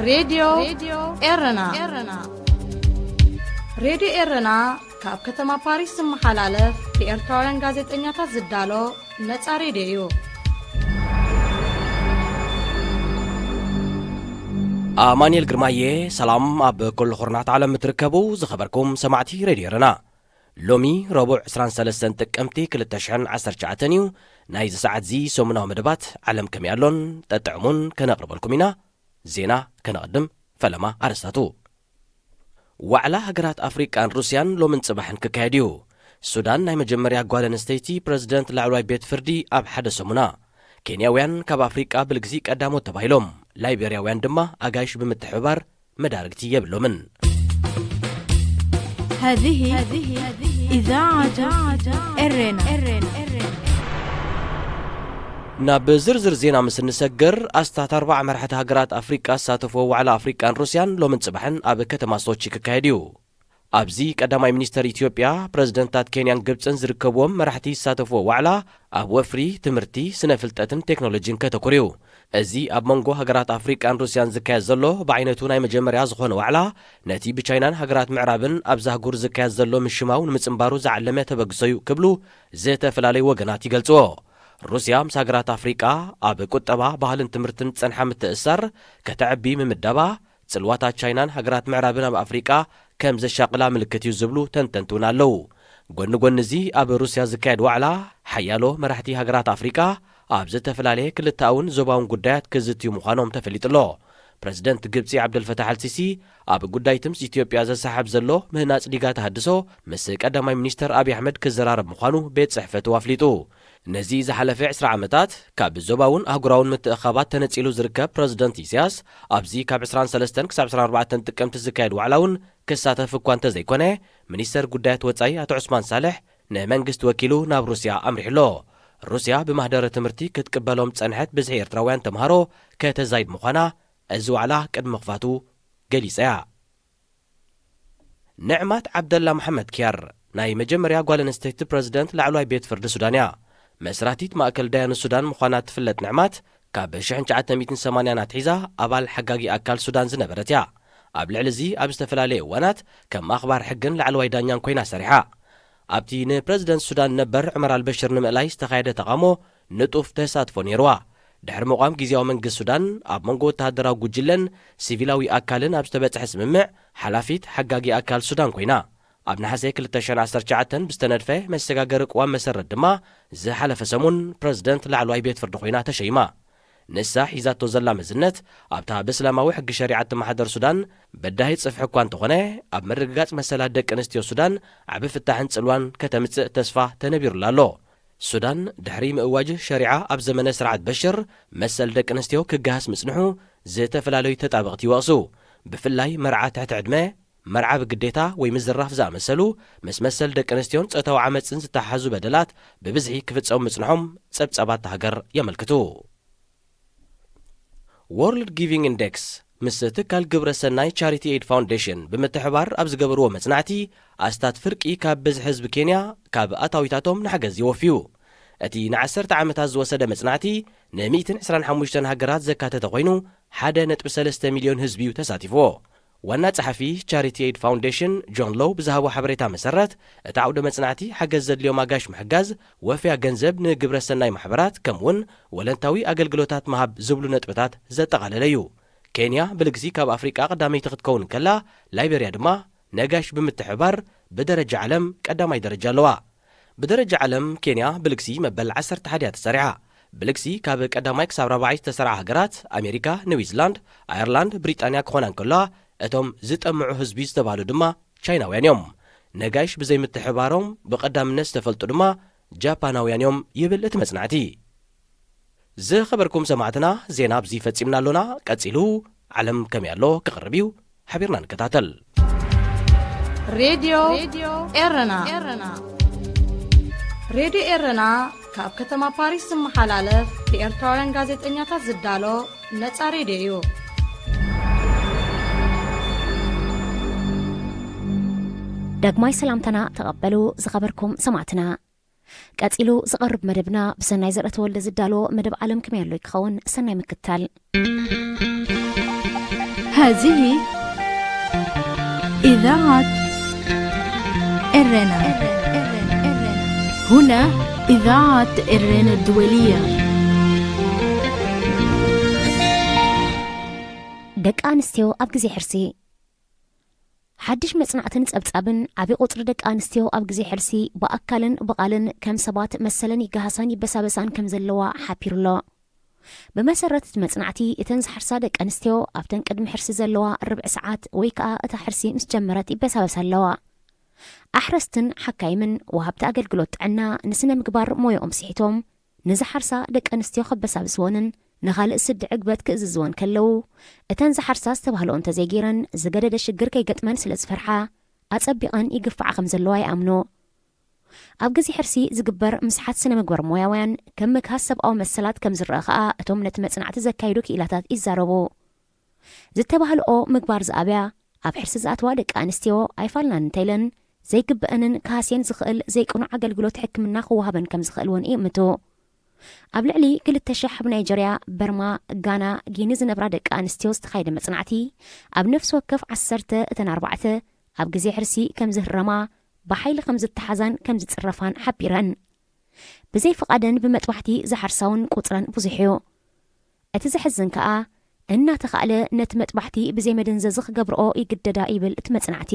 ሬድዮ ኤረና። ሬድዮ ኤረና ካብ ከተማ ፓሪስ ዝመሓላለፍ ብኤርትራውያን ጋዜጠኛታት ዝዳሎ ነጻ ሬድዮ እዩ። ኣማኑኤል ግርማየ፣ ሰላም ኣብ ኩሉ ኩርናት ዓለም እትርከቡ ዝኸበርኩም ሰማዕቲ ሬድዮ ኤረና። ሎሚ ረቡዕ ዕስራን ሰለስተን ጥቅምቲ ክልተ ሽሕን ዓሰርተ ትሽዓተን እዩ። ናይዚ ሰዓት እዚ ሰሙናዊ መደባት ዓለም ከመይ ኣሎን ጠጥዕሙን ከነቕርበልኩም ኢና። ዜና ከነቕድም፣ ፈለማ ኣርእስታቱ። ዋዕላ ሃገራት ኣፍሪቃን ሩስያን ሎምን ጽባሕን ክካየድ እዩ። ሱዳን ናይ መጀመርያ ጓል ኣንስተይቲ ፕረዚደንት ላዕለዋይ ቤት ፍርዲ ኣብ ሓደ ሰሙና። ኬንያውያን ካብ ኣፍሪቃ ብልግሲ ቀዳሞት ተባሂሎም፣ ላይቤርያውያን ድማ ኣጋይሽ ብምትሕብባር መዳርግቲ የብሎምን። هذه إذاعة إرنا. ናብ ዝርዝር ዜና ምስ እንሰግር፣ ኣስታት ኣርባዓ መራሕቲ ሃገራት ኣፍሪቃ ዝሳተፍዎ ዋዕላ ኣፍሪቃን ሩስያን ሎምን ጽባሕን ኣብ ከተማ ሶቺ ክካየድ እዩ። ኣብዚ ቀዳማይ ሚኒስተር ኢትዮጵያ፣ ፕረዚደንታት ኬንያን ግብጽን ዝርከብዎም መራሕቲ ዝሳተፍዎ ዋዕላ፣ ኣብ ወፍሪ፣ ትምህርቲ፣ ስነ ፍልጠትን ቴክኖሎጂን ከተኩር እዩ። እዚ ኣብ መንጎ ሃገራት ኣፍሪቃን ሩስያን ዝካየድ ዘሎ ብዓይነቱ ናይ መጀመርያ ዝኾነ ዋዕላ፣ ነቲ ብቻይናን ሃገራት ምዕራብን ኣብዚ ኣህጉር ዝካየድ ዘሎ ምሽማው ንምጽንባሩ ዝዓለመ ተበግሶ እዩ ክብሉ ዝተፈላለዩ ወገናት ይገልጽዎ። ሩስያ ምስ ሃገራት ኣፍሪቃ ኣብ ቁጠባ፣ ባህልን ትምህርትን ዝጸንሓ ምትእስሳር ከተዕቢ ምምዳባ፣ ጽልዋታት ቻይናን ሃገራት ምዕራብን ኣብ ኣፍሪቃ ከም ዘሻቕላ ምልክት እዩ ዝብሉ ተንተንቲ እውን ኣለዉ። ጎኒ ጎኒ እዚ፣ ኣብ ሩስያ ዝካየድ ዋዕላ፣ ሓያሎ መራሕቲ ሃገራት ኣፍሪቃ ኣብ ዝተፈላለየ ክልተኣውን ዞባውን ጉዳያት ክዝትዩ ምዃኖም ተፈሊጡ ኣሎ። ፕረዚደንት ግብጺ ዓብደልፈታሕ ኣልሲሲ፣ ኣብ ጉዳይ ትምስ ኢትዮጵያ ዘሰሓብ ዘሎ ምህናጽ ዲጋ ተሃድሶ ምስ ቀዳማይ ሚኒስተር ኣብይ ኣሕመድ ክዘራረብ ምዃኑ ቤት ጽሕፈቱ ኣፍሊጡ። ነዚ ዝሓለፈ ዕስራ ዓመታት ካብ ዞባውን ኣህጉራውን ምትእኻባት ተነጺሉ ዝርከብ ፕረዚደንት ኢሳያስ፣ ኣብዚ ካብ ዕስራን ሰለስተን ክሳብ ዕስራን ኣርባዕተን ጥቅምቲ ዝካየድ ዋዕላ እውን ክሳተፍ እኳ እንተዘይኮነ፣ ሚኒስተር ጉዳያት ወጻኢ ኣቶ ዑስማን ሳልሕ ንመንግስቲ ወኪሉ ናብ ሩስያ ኣምሪሑ ኣሎ። ሩስያ ብማህደረ ትምህርቲ ክትቅበሎም ዝጸንሐት ብዝሒ ኤርትራውያን ተምሃሮ ከተዛይድ ምዃና እዚ ዋዕላ ቅድሚ ምኽፋቱ ገሊጻ እያ። ንዕማት ዓብደላ መሓመድ ኪያር፣ ናይ መጀመርያ ጓል ኣንስተይቲ ፕረዚደንት ላዕለዋይ ቤት ፍርዲ ሱዳን እያ። መስራቲት ማእከል ዳያኑ ሱዳን ምዃና ትፍለጥ ንዕማት፣ ካብ ሽሕን ትሽዓተ ሚእትን ሰማንያን ኣትሒዛ ኣባል ሓጋጊ ኣካል ሱዳን ዝነበረት እያ። ኣብ ልዕሊ እዚ ኣብ ዝተፈላለየ እዋናት ከም ኣኽባር ሕግን ላዕለዋይ ዳኛን ኮይና ሰሪሓ። ኣብቲ ንፕረዚደንት ሱዳን ነበር ዑመር ኣልበሽር ንምእላይ ዝተኻየደ ተቓውሞ ንጡፍ ተሳትፎ ነይርዋ። ድሕሪ ምቋም ግዝያዊ መንግስቲ ሱዳን፣ ኣብ መንጎ ወተሃደራዊ ጉጅለን ሲቪላዊ ኣካልን ኣብ ዝተበጽሐ ስምምዕ፣ ሓላፊት ሓጋጊ ኣካል ሱዳን ኮይና። ኣብ ነሓሰ ክልተ ሽሕን ዓሰርተ ትሽዓተን ብዝተነድፈ መሰጋገሪ ቅዋም መሰረት ድማ፣ ዝሓለፈ ሰሙን ፕረዚደንት ላዕለዋይ ቤት ፍርዲ ኮይና ተሸይማ። ንሳ ሒዛቶ ዘላ መዝነት፣ ኣብታ ብእስላማዊ ሕጊ ሸሪዓ እትመሓደር ሱዳን በዳሂ ጽፍሒ እኳ እንተኾነ፣ ኣብ ምርግጋጽ መሰላት ደቂ ኣንስትዮ ሱዳን ዓቢ ፍታሕን ጽልዋን ከተምጽእ ተስፋ ተነቢሩላ ኣሎ። ሱዳን ድሕሪ ምእዋጅ ሸሪዓ ኣብ ዘመነ ስርዓት በሽር፣ መሰል ደቂ ኣንስትዮ ክገሃስ ምጽንሑ ዝተፈላለዩ ተጣበቕቲ ይወቕሱ። ብፍላይ መርዓ ትሕቲ ዕድመ፣ መርዓ ብግዴታ ወይ ምዝራፍ ዝኣመሰሉ ምስ መሰል ደቂ ኣንስትዮን ጾታዊ ዓመጽን ዝተሓሓዙ በደላት ብብዝሒ ክፍጸሙ ምጽንሖም ጸብጻባት እታ ሃገር የመልክቱ። ወርልድ ጊቪንግ ኢንዴክስ ምስ ትካል ግብረ ሰናይ ቻሪቲ ኤድ ፋውንዴሽን ብምትሕባር ኣብ ዝገበርዎ መጽናዕቲ፣ ኣስታት ፍርቂ ካብ ብዝሒ ህዝቢ ኬንያ ካብ ኣታዊታቶም ንሓገዝ የወፍዩ። እቲ ንዓሰርተ ዓመታት ዝወሰደ መጽናዕቲ፣ ን ሚእትን ዕስራን ሓሙሽተን ሃገራት ዘካተተ ኮይኑ፣ ሓደ ነጥቢ ሰለስተ ሚልዮን ህዝቢ እዩ ተሳቲፍዎ። ዋና ጸሓፊ ቻሪቲ ኤድ ፋውንዴሽን ጆን ሎው ብዝሃቦ ሓበሬታ መሰረት፣ እቲ ዓውደ መጽናዕቲ ሓገዝ ዘድልዮም ኣጋይሽ ምሕጋዝ፣ ወፍያ ገንዘብ ንግብረ ሰናይ ማሕበራት፣ ከምኡውን ወለንታዊ ኣገልግሎታት ምሃብ ዝብሉ ነጥብታት ዘጠቓለለ እዩ። ኬንያ ብልግሲ ካብ ኣፍሪቃ ቀዳመይቲ ክትከውን እንከላ፣ ላይቤርያ ድማ ነጋሽ ብምትሕብባር ብደረጃ ዓለም ቀዳማይ ደረጃ ኣለዋ። ብደረጃ ዓለም፣ ኬንያ ብልግሲ መበል ዓሰርተ ሓደ እያ ተሰሪዓ። ብልግሲ ካብ ቀዳማይ ክሳብ ራብዓይ ዝተሰርዓ ሃገራት፣ ኣሜሪካ፣ ኒውዚላንድ፣ ኣየርላንድ፣ ብሪጣንያ ክኾና እንከለዋ፣ እቶም ዝጠምዑ ህዝቢ ዝተባህሉ ድማ ቻይናውያን እዮም። ነጋይሽ ብዘይምትሕባሮም ብቐዳምነት ዝተፈልጡ ድማ ጃፓናውያን እዮም ይብል እቲ መጽናዕቲ። ዝኸበርኩም ሰማዕትና፣ ዜና ኣብዚ ፈጺምና ኣሎና። ቀጺሉ ዓለም ከመይ ኣሎ ክቕርብ እዩ። ሓቢርና ንከታተል። ሬድዮ ኤረና። ሬድዮ ኤረና ካብ ከተማ ፓሪስ ዝመሓላለፍ ብኤርትራውያን ጋዜጠኛታት ዝዳሎ ነጻ ሬድዮ እዩ። ዳግማይ ሰላምታና ተቐበሉ ዝኸበርኩም ሰማዕትና። ቀጺሉ ዝቐርብ መደብና ብሰናይ ዘርእ ተወልደ ዝዳሎ መደብ ዓለም ከመይ ኣሎ ክኸውን። ሰናይ ምክትታል። هذه إذاعة إرنا. هنا إذاعة إرنا الدولية. ደቂ ኣንስትዮ ኣብ ግዜ ሕርሲ። ሓድሽ መጽናዕትን ጸብጻብን፣ ዓቢ ቁጽሪ ደቂ ኣንስትዮ ኣብ ግዜ ሕርሲ ብኣካልን ብቓልን ከም ሰባት መሰለን ይገሃሳን ይበሳበሳን ከም ዘለዋ ሓቢሩ ኣሎ። ብመሰረት እቲ መጽናዕቲ፣ እተን ዝሓርሳ ደቂ ኣንስትዮ ኣብተን ቅድሚ ሕርሲ ዘለዋ ርብዒ ሰዓት ወይ ከኣ እታ ሕርሲ ምስ ጀመረት ይበሳበሳ ኣለዋ። ኣሕረስትን ሓካይምን ወሃብቲ ኣገልግሎት ጥዕና ንስነ ምግባር ሞያኦም ስሒቶም፣ ንዝሓርሳ ደቂ ኣንስትዮ ከበሳብስወንን ንኻልእ ስዲ ዕግበት ክእዝዝወን ከለዉ፣ እተን ዝሓርሳ ዝተባህልኦ እንተዘይገይረን ዝገደደ ሽግር ከይገጥመን ስለ ዝፈርሓ፣ ኣጸቢቐን ይግፍዓ ከም ዘለዋ ይኣምኑ። ኣብ ግዜ ሕርሲ ዝግበር ምስሓት ስነ ምግባር ሞያውያን ከም ምግሃስ ሰብኣዊ መሰላት ከም ዝረኣ ከኣ እቶም ነቲ መጽናዕቲ ዘካይዱ ክኢላታት ይዛረቡ። ዝተባህልኦ ምግባር ዝኣብያ፣ ኣብ ሕርሲ ዝኣትዋ ደቂ ኣንስትዮ ኣይፋልናን እንተኢለን፣ ዘይግበአንን ክሃስየን ዝኽእል ዘይቅኑዕ ኣገልግሎት ሕክምና ክወሃበን ከም ዝኽእል እውን ይእምቱ። ኣብ ልዕሊ ክልተ ሽሕ ኣብ ናይጀርያ፣ በርማ፣ ጋና፣ ጊኒ ዝነብራ ደቂ ኣንስትዮ ዝተኻየደ መጽናዕቲ፣ ኣብ ነፍሲ ወከፍ ዓሰርተ እተን ኣርባዕተ ኣብ ግዜ ሕርሲ ከም ዝህረማ፣ ብሓይሊ ከም ዝተሓዛን ከም ዝጽረፋን ሓቢረን። ብዘይ ፍቓደን ብመጥባሕቲ ዝሓርሳ እውን ቁጽረን ብዙሕ እዩ። እቲ ዘሕዝን ከኣ፣ እናተኻእለ ነቲ መጥባሕቲ ብዘይ መደንዘዚ ክገብርኦ ይግደዳ ይብል እቲ መጽናዕቲ።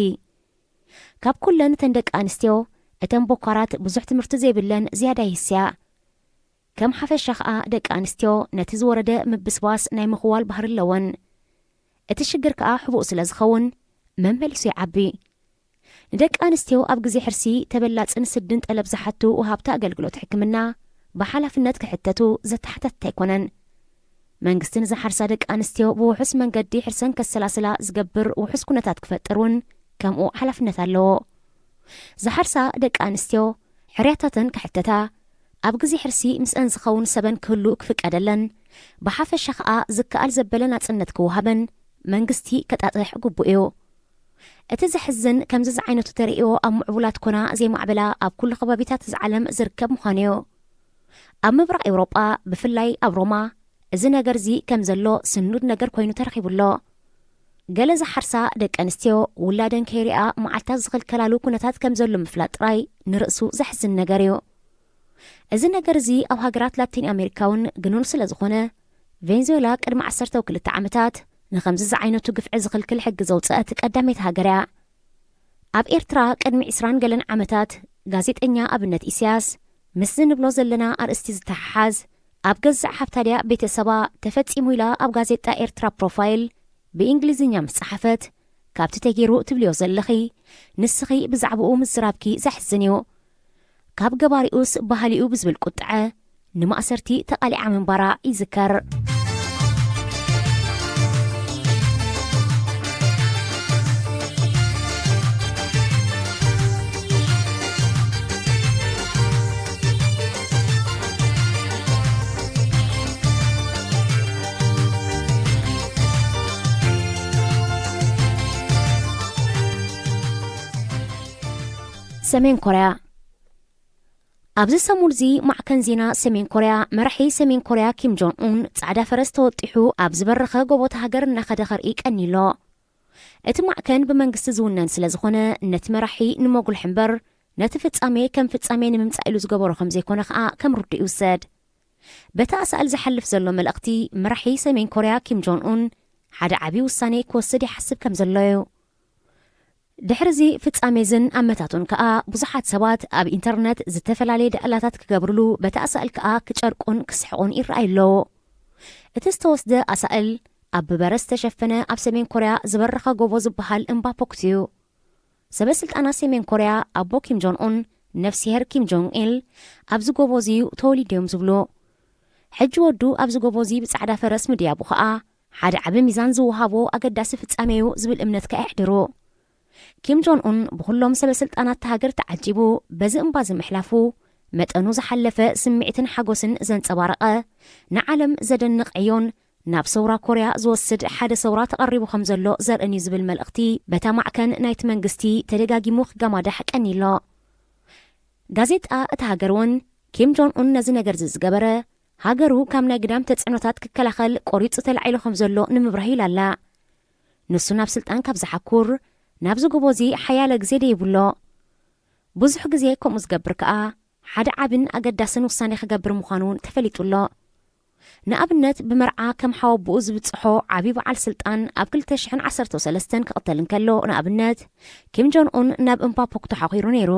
ካብ ኩለን እተን ደቂ ኣንስትዮ፣ እተን ቦኳራት ብዙሕ ትምህርቲ ዘይብለን ዝያዳ ይህስያ። ከም ሓፈሻ ከኣ ደቂ ኣንስትዮ ነቲ ዝወረደ ምብስባስ ናይ ምኽዋል ባህሪ ኣለወን። እቲ ሽግር ከኣ ሕቡእ ስለ ዝኸውን መመሊሱ ይዓቢ። ንደቂ ኣንስትዮ ኣብ ግዜ ሕርሲ ተበላጽን ስድን ጠለብ ዝሓቱ ወሃብቲ ኣገልግሎት ሕክምና ብሓላፍነት ክሕተቱ ዘተሓታትት ኣይኮነን። መንግስቲ ንዝሓርሳ ደቂ ኣንስትዮ ብውሑስ መንገዲ ሕርሰን ከሰላስላ ዝገብር ውሑስ ኩነታት ክፈጥር እውን ከምኡ ሓላፍነት ኣለዎ። ዝሓርሳ ደቂ ኣንስትዮ ሕርያታተን ክሕተታ፣ ኣብ ግዜ ሕርሲ ምስአን ዝኸውን ሰበን ክህሉ ክፍቀደለን፣ ብሓፈሻ ከኣ ዝከኣል ዘበለ ናጽነት ክወሃበን መንግስቲ ከጣጥሕ ግቡእ እዩ። እቲ ዘሕዝን፣ ከምዚ ዝዓይነቱ ተርእዮ ኣብ ምዕቡላት ኮና ዘይማዕበላ ኣብ ኩሉ ከባቢታት እዚ ዓለም ዝርከብ ምዃኑ እዩ። ኣብ ምብራቕ ኤውሮጳ፣ ብፍላይ ኣብ ሮማ፣ እዚ ነገርዚ ከም ዘሎ ስኑድ ነገር ኮይኑ ተረኺቡ ኣሎ። ገለ ዝሓርሳ ደቂ ኣንስትዮ ውላደን ከይሪኣ መዓልታት ዝኽልከላሉ ኩነታት ከም ዘሎ ምፍላጥ ጥራይ ንርእሱ ዘሕዝን ነገር እዩ። እዚ ነገር እዚ ኣብ ሃገራት ላቲን ኣሜሪካ እውን ግኑን ስለ ዝኾነ፣ ቬንዙዌላ ቅድሚ ዓሰርተ ክልተ ዓመታት ንኸምዚ ዝዓይነቱ ግፍዒ ዝኽልክል ሕጊ ዘውጸአት ቀዳመይቲ ሃገር እያ። ኣብ ኤርትራ ቅድሚ ዕስራን ገለን ዓመታት፣ ጋዜጠኛ ኣብነት ኢሳያስ፣ ምስዚ ንብሎ ዘለና ኣርእስቲ ዝተሓሓዝ፣ ኣብ ገዛእ ሓፍታ ድያ ቤተሰባ ተፈጺሙ ኢላ ኣብ ጋዜጣ ኤርትራ ፕሮፋይል፣ ብእንግሊዝኛ ምስ ጸሓፈት፣ ካብቲ ተገይሩ ትብልዮ ዘለኺ፣ ንስኺ ብዛዕባኡ ምዝራብኪ ዘሕዝን እዩ። ካብ ገባሪኡስ ባህሊኡ ብዝብል ቁጥዐ፣ ንማእሰርቲ ተቓሊዓ ምንባራ ይዝከር። ሰሜን ኮርያ። ኣብዚ ሰሙን እዚ ማዕከን ዜና ሰሜን ኮርያ፣ መራሒ ሰሜን ኮርያ ኪም ጆን ኡን ጻዕዳ ፈረስ ተወጢሑ ኣብ ዝበረኸ ጎቦ እታ ሃገር እናኸደ ከርኢ ቀንዩ ኣሎ። እቲ ማዕከን ብመንግስቲ ዝውነን ስለ ዝኾነ፣ ነቲ መራሒ ንመጉልሒ እምበር፣ ነቲ ፍጻሜ ከም ፍጻሜ ንምምጻእ ኢሉ ዝገበሮ ከም ዘይኮነ ከኣ ከም ርዱእ ይውሰድ። በቲ ኣሳእል ዝሓልፍ ዘሎ መልእኽቲ፣ መራሒ ሰሜን ኮርያ ኪም ጆን ኡን ሓደ ዓቢ ውሳኔ ክወስድ ይሓስብ ከም ዘሎ እዩ። ድሕሪ እዚ ፍጻሜ እዝን ኣመታቱን ከኣ፣ ብዙሓት ሰባት ኣብ ኢንተርነት ዝተፈላለየ ደዕላታት ክገብርሉ፣ በቲ ኣሳእል ከኣ ክጨርቁን ክስሕቁን ይረኣዩ ኣለዉ። እቲ ዝተወስደ ኣሳእል፣ ኣብ ብበረድ ዝተሸፈነ ኣብ ሰሜን ኮርያ ዝበረኸ ጎቦ ዝበሃል እምባ ፖክት እዩ። ሰበ ስልጣናት ሰሜን ኮርያ፣ ኣቦ ኪም ጆን ኡን፣ ነፍስሄር ኪም ጆንግ ኢል፣ ኣብዚ ጎቦ እዚ እዩ ተወሊዱ እዮም ዝብሉ። ሕጂ ወዱ ኣብዚ ጎቦ እዚ ብጻዕዳ ፈረስ ምድያቡ ከኣ፣ ሓደ ዓቢ ሚዛን ዝወሃቦ ኣገዳሲ ፍጻሜ እዩ ዝብል እምነት ከኣ የሕድሩ። ኪም ጆን ኡን ብኹሎም ሰበ ስልጣናት እታ ሃገር ተዓጂቡ በዚ እምባ እዚ ምሕላፉ፣ መጠኑ ዝሓለፈ ስምዒትን ሓጎስን ዘንጸባረቐ፣ ንዓለም ዘደንቕ ዕዮን ናብ ሰውራ ኮርያ ዝወስድ ሓደ ሰውራ ተቐሪቡ ከም ዘሎ ዘርእን እዩ ዝብል መልእኽቲ በታ ማዕከን ናይቲ መንግስቲ ተደጋጊሙ ክገማዳሕ ቀንዩ ኣሎ። ጋዜጣ እታ ሃገር እውን፣ ኪም ጆን ኡን ነዚ ነገር እዚ ዝገበረ፣ ሃገሩ ካብ ናይ ግዳም ተጽዕኖታት ክከላኸል ቆሪጹ ተላዒሉ ከም ዘሎ ንምብራህ ኢላ ኣላ። ንሱ ናብ ስልጣን ካብ ዝሓኩር ናብዚ ጎቦ እዚ ሓያለ ግዜ ደይቡ ኣሎ። ብዙሕ ግዜ ከምኡ ዝገብር ከኣ ሓደ ዓብን ኣገዳስን ውሳኔ ክገብር ምዃኑ እውን ተፈሊጡ ኣሎ። ንኣብነት ብመርዓ ከም ሓወቦኡ ዝብጽሖ ዓቢ በዓል ስልጣን ኣብ ክልተ ሽሕን ዓሰርተ ሰለስተን ክቕተል እንከሎ ንኣብነት ኪም ጆን ኡን ናብ እምፓፖክ ተሓኺሩ ነይሩ።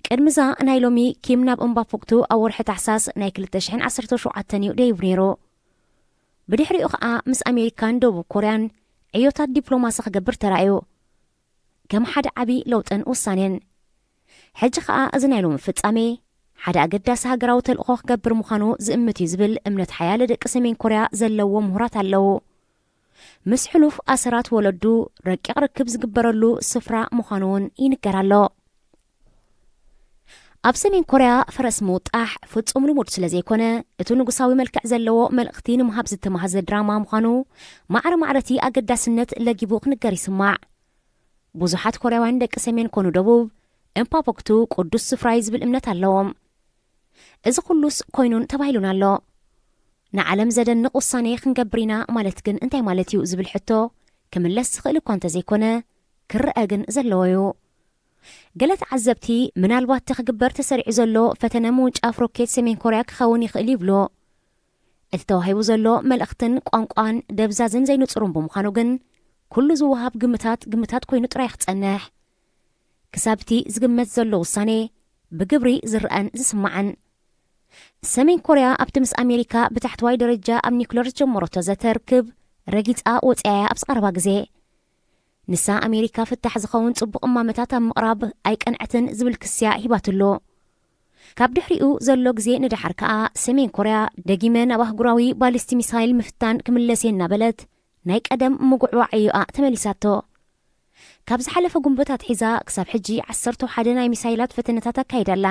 ቅድሚዛ ናይ ሎሚ ኪም ናብ እምባፖክቱ ኣብ ወርሒ ታሕሳስ ናይ ክልተ ሽሕን ዓሰርተ ሸውዓተን እዩ ደይቡ ነይሩ። ብድሕሪኡ ኸኣ ምስ ኣሜሪካን ደቡብ ኮርያን ዕዮታት ዲፕሎማሲ ክገብር ተራእዩ። ከም ሓደ ዓቢ ለውጥን ውሳኔን። ሕጂ ኸኣ እዚ ናይ ሎሚ ፍጻሜ ሓደ ኣገዳሲ ሃገራዊ ተልእኾ ክገብር ምዃኑ ዝእምት እዩ ዝብል እምነት ሓያለ ደቂ ሰሜን ኮርያ ዘለዎ ምሁራት ኣለዉ። ምስ ሕሉፍ ኣሰራት ወለዱ ረቂቕ ርክብ ዝግበረሉ ስፍራ ምዃኑ እውን ይንገር ኣሎ። ኣብ ሰሜን ኮርያ ፈረስ ምውጣሕ ፍጹም ልሙድ ስለ ዘይኮነ፣ እቲ ንጉሳዊ መልክዕ ዘለዎ መልእኽቲ ንምሃብ ዝተማህዘ ድራማ ምዃኑ ማዕረ ማዕረቲ ኣገዳስነት ለጊቡ ክንገር ይስማዕ። ብዙሓት ኮርያውያን ደቂ ሰሜን ኮኑ ደቡብ እምፓፖክቱ ቅዱስ ስፍራ እዩ ዝብል እምነት ኣለዎም። እዚ ኩሉስ ኮይኑን ተባሂሉን ኣሎ። ንዓለም ዘደንቕ ውሳኔ ክንገብር ኢና ማለት ግን እንታይ ማለት እዩ ዝብል ሕቶ ክምለስ ዝኽእል እኳ እንተዘይኮነ፣ ክረአ ግን ዘለዎ እዩ። ገለ ተዓዘብቲ፣ ምናልባት እቲ ክግበር ተሰሪዑ ዘሎ ፈተነ ምውንጫፍ ሮኬት ሰሜን ኮርያ ክኸውን ይኽእል ይብሉ። እቲ ተዋሂቡ ዘሎ መልእኽትን ቋንቋን ደብዛዝን ዘይንጹርን ብምዃኑ ግን፣ ኩሉ ዝወሃብ ግምታት ግምታት ኮይኑ ጥራይ ክጸንሕ። ክሳብ እቲ ዝግመት ዘሎ ውሳኔ ብግብሪ ዝረኣን ዝስማዕን። ሰሜን ኮርያ ኣብቲ ምስ ኣሜሪካ ብታሕተዋይ ደረጃ ኣብ ኒኩለር ዝጀመረቶ ዘተ ርክብ ረጊጻ ወጺኣያ ኣብ ዝቐረባ ግዜ። ንሳ ኣሜሪካ ፍታሕ ዝኸውን ጽቡቕ እማመታት ኣብ ምቕራብ ኣይቀንዐትን ዝብል ክስያ ሂባትሉ። ካብ ድሕሪኡ ዘሎ ግዜ ንደሓር ከኣ ሰሜን ኮርያ ደጊመ ናብ ኣህጉራዊ ባሊስቲ ሚሳይል ምፍታን ክምለስ እየ እናበለት ናይ ቀደም ምጉዕዋዕ ዕዮኣ ተመሊሳቶ። ካብ ዝሓለፈ ጉንበት ኣትሒዛ ክሳብ ሕጂ ዓሰርተ ሓደ ናይ ሚሳይላት ፈተነታት ኣካይዳ ኣላ።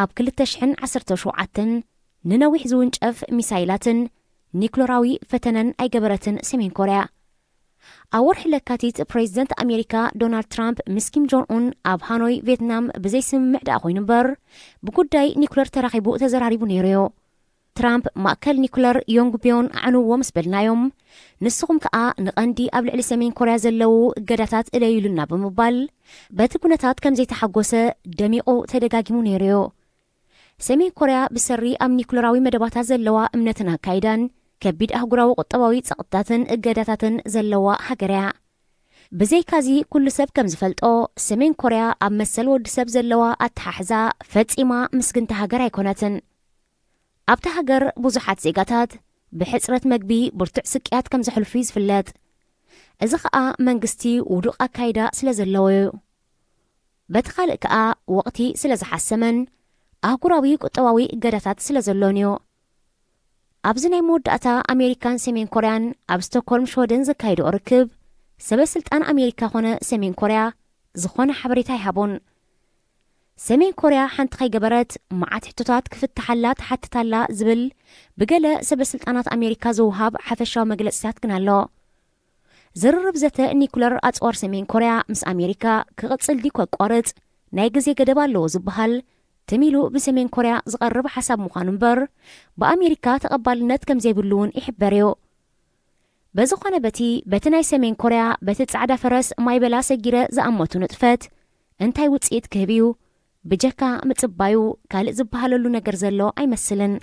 ኣብ ክልተ ሽሕን ዓሰርተ ሸውዓተን ንነዊሕ ዝውንጨፍ ሚሳይላትን ኒክሎራዊ ፈተነን ኣይገበረትን ሰሜን ኮርያ። ኣብ ወርሒ ለካቲት ፕሬዚደንት ኣሜሪካ ዶናልድ ትራምፕ ምስ ኪም ጆን ኡን ኣብ ሃኖይ ቬትናም ብዘይስምምዕ ደኣ ኮይኑ እምበር ብጉዳይ ኒኩለር ተራኺቡ ተዘራሪቡ ነይሩ እዩ። ትራምፕ ማእከል ኒኩለር ዮንግ ቢዮን ኣዕንዎ ምስ በልናዮም፣ ንስኹም ከኣ ንቐንዲ ኣብ ልዕሊ ሰሜን ኮርያ ዘለዉ እገዳታት እለዩልና ብምባል በቲ ኩነታት ከም ዘይተሓጎሰ ደሚቑ ተደጋጊሙ ነይሩ እዩ። ሰሜን ኮርያ ብሰሪ ኣብ ኒኩለራዊ መደባታ ዘለዋ እምነትን ኣካይዳን ከቢድ ኣህጉራዊ ቁጠባዊ ጸቕጥታትን እገዳታትን ዘለዋ ሃገር እያ። ብዘይካዚ ኩሉ ሰብ ከም ዝፈልጦ ሰሜን ኮርያ ኣብ መሰል ወዲ ሰብ ዘለዋ ኣተሓሕዛ ፈጺማ ምስግንቲ ሃገር ኣይኮነትን። ኣብታ ሃገር ብዙሓት ዜጋታት ብሕጽረት መግቢ ብርቱዕ ስቅያት ከም ዘሕልፉ እዩ ዝፍለጥ። እዚ ኸኣ መንግስቲ ውዱቕ ኣካይዳ ስለ ዘለዎ እዩ። በቲ ካልእ ከኣ ወቕቲ ስለ ዝሓሰመን ኣህጉራዊ ቁጠባዊ እገዳታት ስለ ዘሎን እዩ። ኣብዚ ናይ መወዳእታ ኣሜሪካን ሰሜን ኮርያን ኣብ ስቶክሆልም ሽወደን ዘካየድኦ ርክብ ሰበ ስልጣን ኣሜሪካ ኾነ ሰሜን ኮርያ ዝኾነ ሓበሬታ ኣይሃቡን። ሰሜን ኮርያ ሓንቲ ከይገበረት መዓት ሕቶታት ክፍትሓላ ትሓትታላ ዝብል ብገለ ሰበ ስልጣናት ኣሜሪካ ዝውሃብ ሓፈሻዊ መግለጽታት ግን ኣሎ። ዝርርብ ዘተ ኒኩለር ኣጽዋር ሰሜን ኮርያ ምስ ኣሜሪካ ክቕጽል ድዩ ከቋርጽ ናይ ግዜ ገደብ ኣለዎ ዝበሃል ትም ኢሉ ብሰሜን ኮርያ ዝቐርብ ሓሳብ ምዃኑ እምበር ብኣሜሪካ ተቐባልነት ከም ዘይብሉ እውን ይሕበር እዩ። በዝኾነ በቲ በቲ ናይ ሰሜን ኮርያ በቲ ጻዕዳ ፈረስ ማይ በላ ሰጊረ ዝኣመቱ ንጥፈት እንታይ ውጽኢት ክህብ እዩ ብጀካ ምጽባዩ ካልእ ዝበሃለሉ ነገር ዘሎ ኣይመስልን።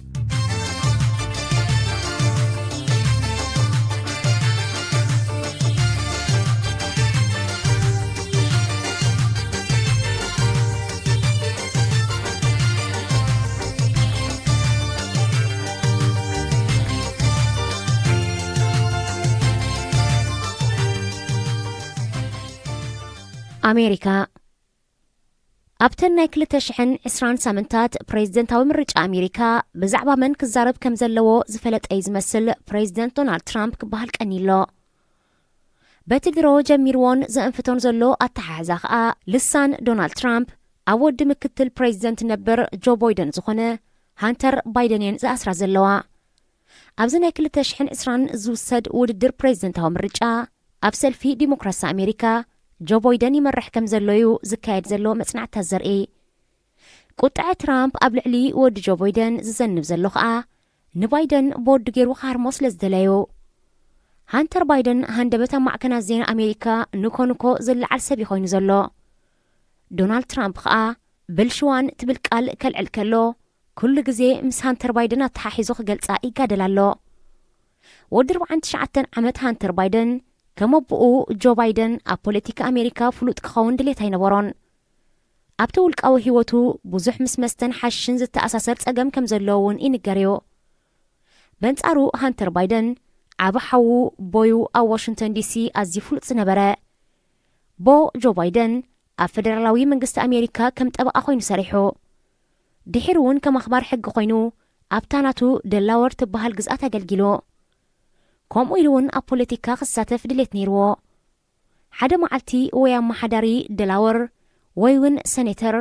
ኣሜሪካ። ኣብተን ናይ ክልተ ሽሕን ዕስራን ሳምንታት ፕሬዝደንታዊ ምርጫ ኣሜሪካ ብዛዕባ መን ክዛረብ ከም ዘለዎ ዝፈለጠ እዩ ዝመስል ፕሬዝደንት ዶናልድ ትራምፕ ክበሃል ቀኒሎ። በቲ ድሮ ጀሚርዎን ዘእንፍቶን ዘሎ ኣተሓሕዛ ኸኣ ልሳን ዶናልድ ትራምፕ ኣብ ወዲ ምክትል ፕሬዝደንት ነበር ጆ ቦይደን ዝኾነ ሃንተር ባይደን እየን ዝኣስራ ዘለዋ። ኣብዚ ናይ ክልተ ሽሕን ዕስራን ዝውሰድ ውድድር ፕሬዝደንታዊ ምርጫ ኣብ ሰልፊ ዲሞክራሲ ኣሜሪካ ጆ ቦይደን ይመርሕ ከም ዘሎ እዩ ዝካየድ ዘሎ መጽናዕትታት ዘርኢ። ቁጥዐ ትራምፕ ኣብ ልዕሊ ወዲ ጆ ቦይደን ዝዘንብ ዘሎ ኸኣ ንባይደን ቦርድ ገይሩ ክሃርሞ ስለ ዝደለዩ። ሃንተር ባይደን ሃንደበት ኣብ ማዕከናት ዜና ኣሜሪካ ንኮ ንኮ ዝለዓል ሰብ እዩ ኮይኑ ዘሎ። ዶናልድ ትራምፕ ኸኣ ብልሽዋን ትብል ቃል ከልዕል ከሎ፣ ኩሉ ግዜ ምስ ሃንተር ባይደን ኣተሓሒዙ ክገልጻ ይጋደል ኣሎ። ወዲ ኣርባዓን ትሽዓተን ዓመት ሃንተር ባይደን፣ ከም ኣቦኡ ጆ ባይደን፣ ኣብ ፖለቲካ ኣሜሪካ ፍሉጥ ክኸውን ድሌት ኣይነበሮን። ኣብቲ ውልቃዊ ህይወቱ ብዙሕ ምስ መስተን ሓሽሽን ዝተኣሳሰር ጸገም ከም ዘለዎ እውን ይንገር እዩ። በንጻሩ ሃንተር ባይደን ዓቢ ሓዉ ቦዩ ኣብ ዋሽንግተን ዲሲ ኣዝዩ ፍሉጥ ዝነበረ። ቦ ጆ ባይደን ኣብ ፈደራላዊ መንግስቲ ኣሜሪካ ከም ጠበቓ ኮይኑ ሰሪሑ። ድሒሩ እውን ከም ኣኽባር ሕጊ ኮይኑ ኣብታ ናቱ ደላወር ትበሃል ግዝኣት ኣገልጊሉ። ከምኡ ኢሉ እውን ኣብ ፖለቲካ ክሳተፍ ድሌት ነይርዎ። ሓደ መዓልቲ ወይ ኣመሓዳሪ ደላወር ወይ እውን ሰኔተር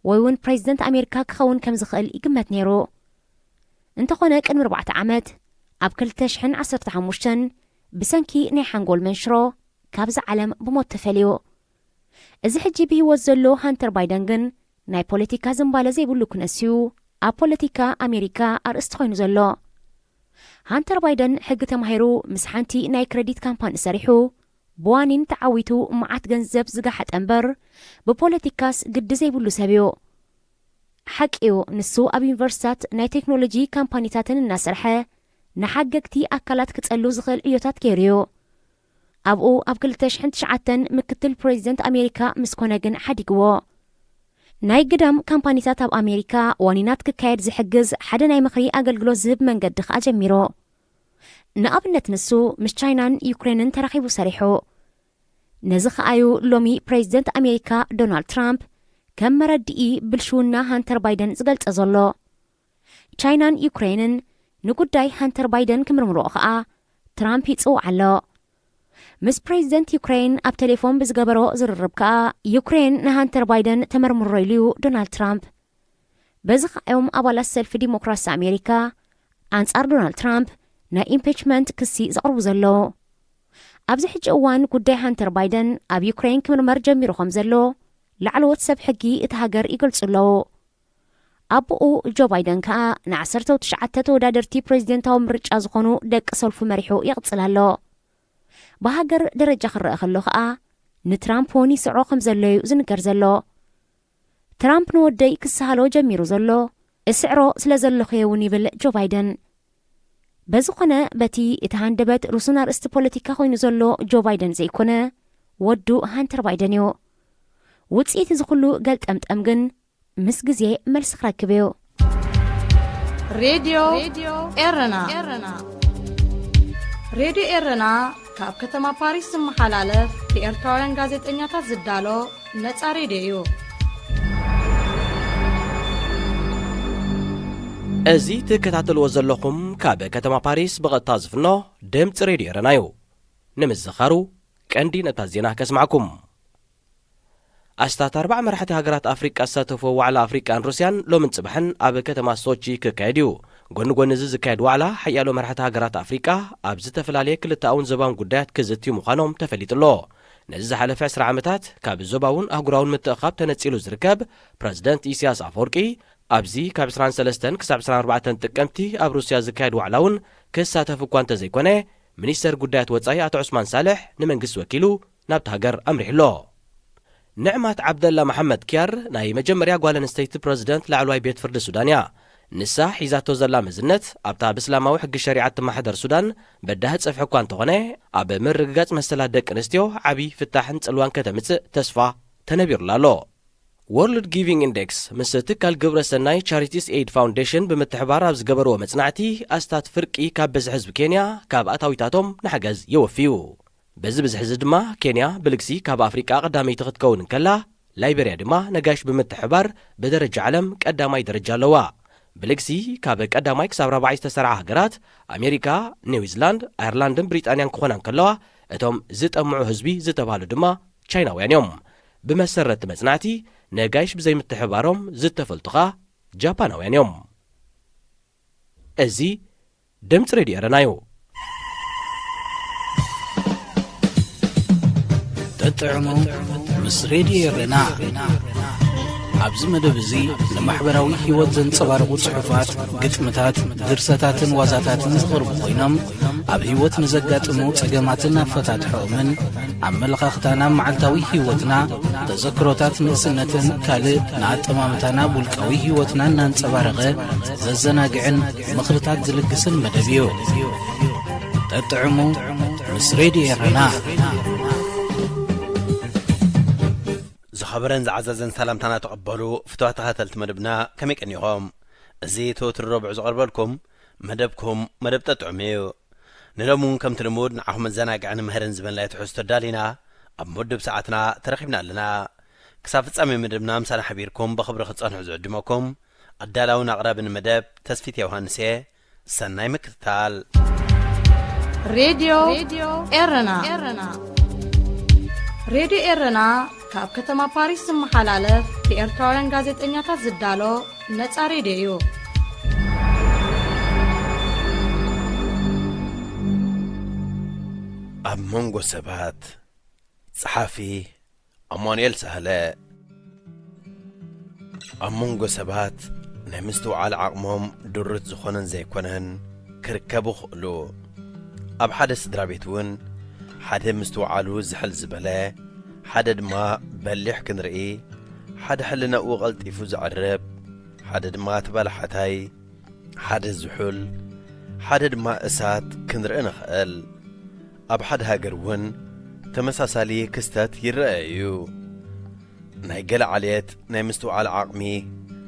ወይ እውን ፕሬዚደንት ኣሜሪካ ክኸውን ከም ዝኽእል ይግመት ነይሩ። እንተኾነ ቅድሚ ኣርባዕተ ዓመት ኣብ ክልተ ሽሕን ዓሰርተ ሓሙሽተን ብሰንኪ ናይ ሓንጎል መንሽሮ ካብዚ ዓለም ብሞት ተፈልዩ። እዚ ሕጂ ብህይወት ዘሎ ሃንተር ባይደን ግን ናይ ፖለቲካ ዝንባለ ዘይብሉ ክነስዩ ኣብ ፖለቲካ ኣሜሪካ ኣርእስቲ ኮይኑ ዘሎ። ሃንተር ባይደን ሕጊ ተማሂሩ ምስ ሓንቲ ናይ ክረዲት ካምፓኒ ሰሪሑ ብዋኒን ተዓዊቱ መዓት ገንዘብ ዝገሓጠ እምበር ብፖለቲካስ ግዲ ዘይብሉ ሰብ እዩ። ሓቂ እዩ፣ ንሱ ኣብ ዩኒቨርሲታት ናይ ቴክኖሎጂ ካምፓኒታትን እናሰርሐ ንሓገግቲ ኣካላት ክጸሉ ዝኽእል ዕዮታት ገይሩ እዩ። ኣብኡ ኣብ ክልተ ሽሕን ትሽዓተን ምክትል ፕሬዚደንት ኣሜሪካ ምስ ኮነ ግን ሓዲግዎ። ናይ ግዳም ካምፓኒታት ኣብ ኣሜሪካ ዋኒናት ክካየድ ዝሕግዝ ሓደ ናይ ምኽሪ ኣገልግሎት ዝህብ መንገዲ ከኣ ጀሚሩ። ንኣብነት ንሱ ምስ ቻይናን ዩክሬንን ተራኺቡ ሰሪሑ። ነዚ ከኣዩ ሎሚ ፕሬዚደንት ኣሜሪካ ዶናልድ ትራምፕ ከም መረድኢ ብልሽውና ሃንተር ባይደን ዝገልጸ ዘሎ። ቻይናን ዩክሬንን ንጉዳይ ሃንተር ባይደን ክምርምርኦ ከኣ ትራምፕ ይጽውዕ ኣሎ። ምስ ፕሬዚደንት ዩክሬን ኣብ ቴሌፎን ብዝገበሮ ዝርርብ ከኣ ዩክሬን ንሃንተር ባይደን ተመርምሮ ኢሉ እዩ ዶናልድ ትራምፕ። በዚ ከኣ እዮም ኣባላት ሰልፊ ዲሞክራሲ ኣሜሪካ ኣንጻር ዶናልድ ትራምፕ ናይ ኢምፒችመንት ክሲ ዘቕርቡ ዘለዉ። ኣብዚ ሕጂ እዋን ጉዳይ ሃንተር ባይደን ኣብ ዩክሬን ክምርመር ጀሚሩ ከም ዘሎ ላዕለዎት ሰብ ሕጊ እቲ ሃገር ይገልጹ ኣለዉ። ኣቦኡ ጆ ባይደን ከኣ ንዓሰርተ ትሽዓተ ተወዳደርቲ ፕሬዚደንታዊ ምርጫ ዝኾኑ ደቂ ሰልፉ መሪሑ ይቕጽል ኣሎ። ብሃገር ደረጃ ክረአ ከሎ ከኣ ንትራምፕ እውን ይስዕሮ ከም ዘሎ እዩ ዝንገር ዘሎ። ትራምፕ ንወደይ ክስሃሎ ጀሚሩ ዘሎ፣ እስዕሮ ስለ ዘለኹ እየ እውን ይብል ጆ ባይደን። በዚ ኾነ በቲ እቲ ሃንደበት ርሱን ኣርእስቲ ፖለቲካ ኮይኑ ዘሎ ጆ ባይደን ዘይኮነ፣ ወዱ ሃንተር ባይደን እዩ። ውጽኢት እዚ ኩሉ ገልጠምጠም ግን ምስ ግዜ መልሲ ክረክብ እዩ። ሬድዮ ኤረና። ሬድዮ ኤረና ካብ ከተማ ፓሪስ ዝመሓላለፍ ብኤርትራውያን ጋዜጠኛታት ዝዳሎ ነጻ ሬድዮ እዩ። እዚ ትከታተልዎ ዘለኹም ካብ ከተማ ፓሪስ ብቐጥታ ዝፍኖ ድምፂ ሬድዮ ኤረና እዩ። ንምዝኻሩ ቀንዲ ነታ ዜና ከስማዕኩም። ኣስታት ኣርባዓ መራሕቲ ሃገራት ኣፍሪቃ ዝሳተፍዎ ዋዕላ ኣፍሪቃን ሩስያን ሎምን ጽባሕን ኣብ ከተማ ሶቺ ክካየድ እዩ። ጎኒ ጎኒ እዚ ዝካየድ ዋዕላ ሓያሎ መራሕቲ ሃገራት ኣፍሪቃ ኣብ ዝተፈላለየ ክልተኣውን ዞባውን ጉዳያት ክዝትዩ ምዃኖም ተፈሊጡ ኣሎ። ነዚ ዝሓለፈ ዕስራ ዓመታት ካብ ዞባውን ኣህጉራውን ምትእኻብ ተነጺሉ ዝርከብ ፕረዚደንት ኢሳያስ ኣፈወርቂ ኣብዚ ካብ ዕስራን ሰለስተን ክሳብ ዕስራን ኣርባዕተን ጥቅምቲ ኣብ ሩስያ ዝካየድ ዋዕላ እውን ክሳተፍ እኳ እንተዘይኮነ፣ ሚኒስተር ጉዳያት ወጻኢ ኣቶ ዑስማን ሳልሕ ንመንግስቲ ወኪሉ ናብቲ ሃገር ኣምሪሑ ኣሎ። ንዕማት ዓብደላ መሓመድ ኪያር ናይ መጀመርያ ጓል ኣንስተይቲ ፕረዚደንት ላዕለዋይ ቤት ፍርዲ ሱዳን እያ። ንሳ ሒዛቶ ዘላ መዝነት ኣብታ ብእስላማዊ ሕጊ ሸሪዓት ትመሓደር ሱዳን በዳሂ ጽፍሒ እኳ እንተኾነ፣ ኣብ ምርግጋጽ መሰላት ደቂ ኣንስትዮ ዓቢ ፍታሕን ጽልዋን ከተምጽእ ተስፋ ተነቢሩላ ኣሎ። ወርልድ ጊቪንግ ኢንዴክስ ምስ ትካል ግብረ ሰናይ ቻሪቲስ ኤይድ ፋውንዴሽን ብምትሕባር ኣብ ዝገበርዎ መጽናዕቲ፣ ኣስታት ፍርቂ ካብ ብዝሒ ህዝቢ ኬንያ ካብ ኣታዊታቶም ንሓገዝ የወፍዩ። በዚ ብዝሒ እዚ ድማ ኬንያ ብልግሲ ካብ ኣፍሪቃ ቀዳመይቲ ክትከውን እንከላ፣ ላይቤርያ ድማ ነጋሽ ብምትሕባር ብደረጃ ዓለም ቀዳማይ ደረጃ ኣለዋ። ብልግሲ ካብ ቀዳማይ ክሳብ ራብዓይ ዝተሰርዓ ሃገራት ኣሜሪካ፣ ኒውዚላንድ፣ ኣየርላንድን ብሪጣንያን ክኾና እንከለዋ፣ እቶም ዝጠምዑ ህዝቢ ዝተባህሉ ድማ ቻይናውያን እዮም። ብመሰረት መጽናዕቲ፣ ነጋይሽ ብዘይምትሕባሮም ዝተፈልጡ ኸኣ ጃፓናውያን እዮም። እዚ ድምፂ ሬድዮ ኤረና እዩ። ተጥዕሙ ምስ ሬድዮ ኤረና። ኣብዚ መደብ እዚ ንማሕበራዊ ህይወት ዘንጸባርቑ ጽሑፋት፣ ግጥምታት፣ ድርሰታትን ዋዛታትን ዝቐርቡ ኮይኖም፣ ኣብ ህይወት ንዘጋጥሙ ጸገማትን ኣፈታትሖኦምን፣ ኣመለኻኽታና ኣብ መዓልታዊ ህይወትና፣ ተዘክሮታት ንእስነትን ካልእ ንኣጠማምታና ኣብ ውልቃዊ ህይወትና እናንጸባረቐ ዘዘናግዕን ምኽርታት ዝልግስን መደብ እዩ። ጠጥዕሙ ምስ ሬድዮ ኤረና። ዝኸበረን ዝዓዘዘን ሰላምታና ተቐበሉ ፍቱዋት ተኸታተልቲ መደብና፣ ከመይ ቀኒኹም? እዚ ተወትሩ ረቡዕ ዝቐርበልኩም መደብኩም መደብ ጠጥዑም እዩ። ንሎሚ እውን ከምቲ ልሙድ ንዓኹም መዘናግዕን መህርን ዝበልናዮ ትሕዝቶ ኣዳሊና ኣብ መድብ ሰዓትና ተረኺብና ኣለና። ክሳብ ፍጻሜ መደብና ምሳና ሓቢርኩም ብኽብሪ ክትጸንሑ ዝዕድመኩም ኣዳላውን ኣቕራብን መደብ ተስፊት ዮሃንስ እየ። ሰናይ ምክትታል። ሬድዮ ኤረና። ሬድዮ ኤረና ካብ ከተማ ፓሪስ ዝመሓላለፍ ብኤርትራውያን ጋዜጠኛታት ዝዳሎ ነጻ ሬድዮ እዩ። ኣብ መንጎ ሰባት። ጸሓፊ ኣማኑኤል ሳህለ። ኣብ መንጎ ሰባት ናይ ምስትውዓል ዓቕሞም ድሩት ዝኾነን ዘይኮነን ክርከቡ ይኽእሉ። ኣብ ሓደ ስድራ ቤት እውን ሓደ ምስትውዓሉ ዝሕል ዝበለ፣ ሓደ ድማ በሊሕ ክንርኢ፣ ሓደ ሕልናኡ ቀልጢፉ ዘዕርብ፣ ሓደ ድማ ተባላሓታይ፣ ሓደ ዝሑል፣ ሓደ ድማ እሳት ክንርኢ ንኽእል። ኣብ ሓደ ሃገር እውን ተመሳሳሊ ክስተት ይረአ እዩ። ናይ ገለ ዓሌት ናይ ምስትውዓል ዓቕሚ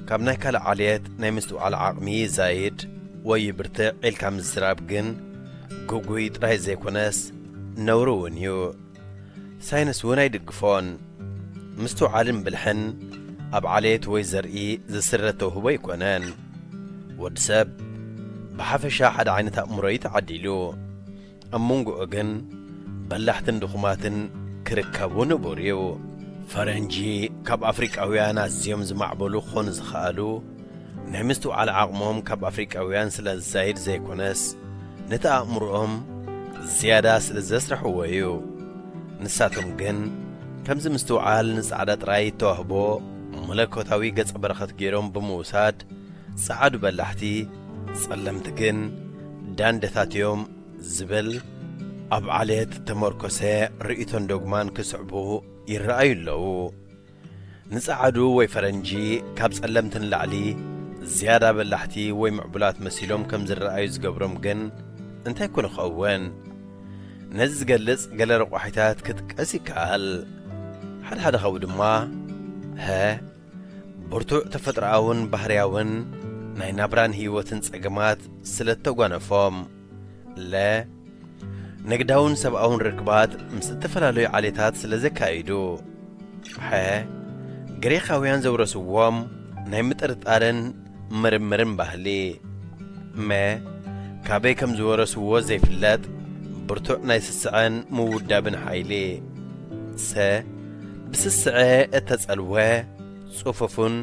ካብ ናይ ካልእ ዓሌት ናይ ምስትውዓል ዓቕሚ ይዛይድ ወይ ይብርትዕ ኢልካ ምዝራብ ግን ግጉይ ጥራይ ዘይኮነስ ነውሪ እውን እዩ። ሳይንስ እውን ኣይድግፎን። ምስትውዓልን ብልሕን ኣብ ዓሌት ወይ ዘርኢ ዝስረት ተውህቦ ኣይኮነን። ወዲ ሰብ ብሓፈሻ ሓደ ዓይነት ኣእምሮ እዩ ተዓዲሉ። ኣብ መንጎኡ ግን በላሕትን ድኹማትን ክርከቡ ንቡር እዩ። ፈረንጂ ካብ ኣፍሪቃውያን ኣዝዮም ዝማዕበሉ ክኾኑ ዝኸኣሉ ናይ ምስትውዓል ዓቕሞም ካብ ኣፍሪቃውያን ስለ ዝዛይድ ዘይኮነስ፣ ነቲ ኣእምሮኦም ዝያዳ ስለ ዘስርሕዎ እዩ። ንሳቶም ግን ከምዚ ምስትውዓል ንጻዕዳ ጥራይ እተዋህቦ መለኮታዊ ገጸ በረኸት ገይሮም ብምውሳድ፣ ጸዓዱ በላሕቲ፣ ጸለምቲ ግን ዳንደታት እዮም ዝብል ኣብ ዓሌት እተመርኮሰ ርእይቶን ዶግማን ክስዕቡ ይረኣዩ ኣለዉ። ንጸዓዱ ወይ ፈረንጂ ካብ ጸለምቲ ንላዕሊ ዝያዳ በላሕቲ ወይ ምዕቡላት መሲሎም ከም ዝረኣዩ ዝገብሮም ግን እንታይ ኮን ይኸውን? ነዚ ዝገልጽ ገለ ረቋሒታት ክጥቀስ ይከኣል። ሓደ ሓደ ካብኡ ድማ፣ ሀ፣ ብርቱዕ ተፈጥሮኣውን ባህርያውን ናይ ናብራን ህይወትን ጸገማት ስለ እተጓነፎም። ለ፣ ንግዳውን ሰብኣውን ርክባት ምስ እተፈላለዩ ዓሌታት ስለ ዘካይዱ። ሐ፣ ግሪኻውያን ዘውረስዎም ናይ ምጥርጣርን ምርምርን ባህሊ። መ፣ ካበይ ከም ዝወረስዎ ዘይፍለጥ ብርቱዕ ናይ ስስዐን ምውዳብን ሓይሊ። ሰ፣ ብስስዐ እተጸልወ ጽፉፍን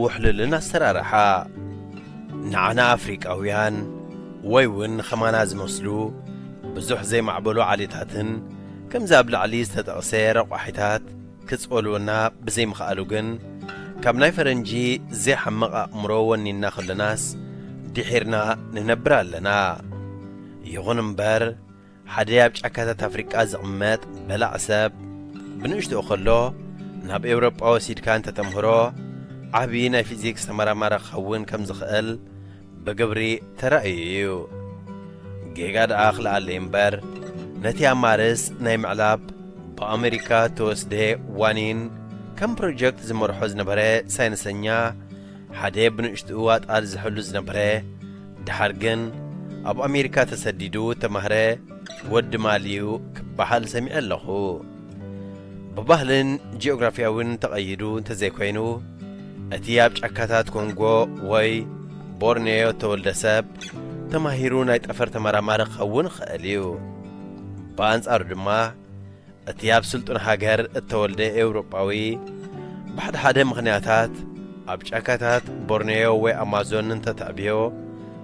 ውሕሉልን ኣሰራርሓ። ንዓና ኣፍሪቃውያን ወይ እውን ኸማና ዝመስሉ ብዙሕ ዘይማዕበሉ ዓሌታትን ከምዚ ኣብ ላዕሊ ዝተጠቕሰ ረቋሒታት ክጸልወና ብዘይምኽኣሉ ግን፣ ካብ ናይ ፈረንጂ ዘይሓምቕ ኣእምሮ ወኒንና ከሎናስ ድሒርና ንነብር ኣለና። ይኹን እምበር፣ ሓደ ኣብ ጫካታት ኣፍሪቃ ዝቕመጥ በላዕ ሰብ ብንእሽትኡ ከሎ ናብ ኤውሮጳ ወሲድካ እንተተምህሮ፣ ዓቢ ናይ ፊዚክስ ተመራማሪ ክኸውን ከም ዝኽእል ብግብሪ ተራእዩ እዩ። ጌጋ ደኣ ክልኣለይ እምበር፣ ነቲ ኣብ ማርስ ናይ ምዕላብ ብኣመሪካ እተወስደ ዋኒን ከም ፕሮጀክት ዝመርሖ ዝነበረ ሳይንሰኛ፣ ሓደ ብንእሽትኡ ኣጣል ዝሕሉ ዝነበረ፣ ደሓር ግን ኣብ ኣሜሪካ ተሰዲዱ እተማህረ ወዲ ማልዩ ክበሃል ሰሚዐ ኣለኹ። ብባህልን ጂኦግራፊያውን ተቐይዱ እንተዘይኮይኑ፣ እቲ ኣብ ጫካታት ኮንጎ ወይ ቦርኔዮ እተወልደ ሰብ ተማሂሩ ናይ ጠፈር ተመራማሪ ክኸውን ይኽእል እዩ። ብኣንጻሩ ድማ፣ እቲ ኣብ ስልጡን ሃገር እተወልደ ኤውሮጳዊ፣ ብሓደ ሓደ ምኽንያታት ኣብ ጫካታት ቦርኔዮ ወይ ኣማዞን እንተተዕብዮ፣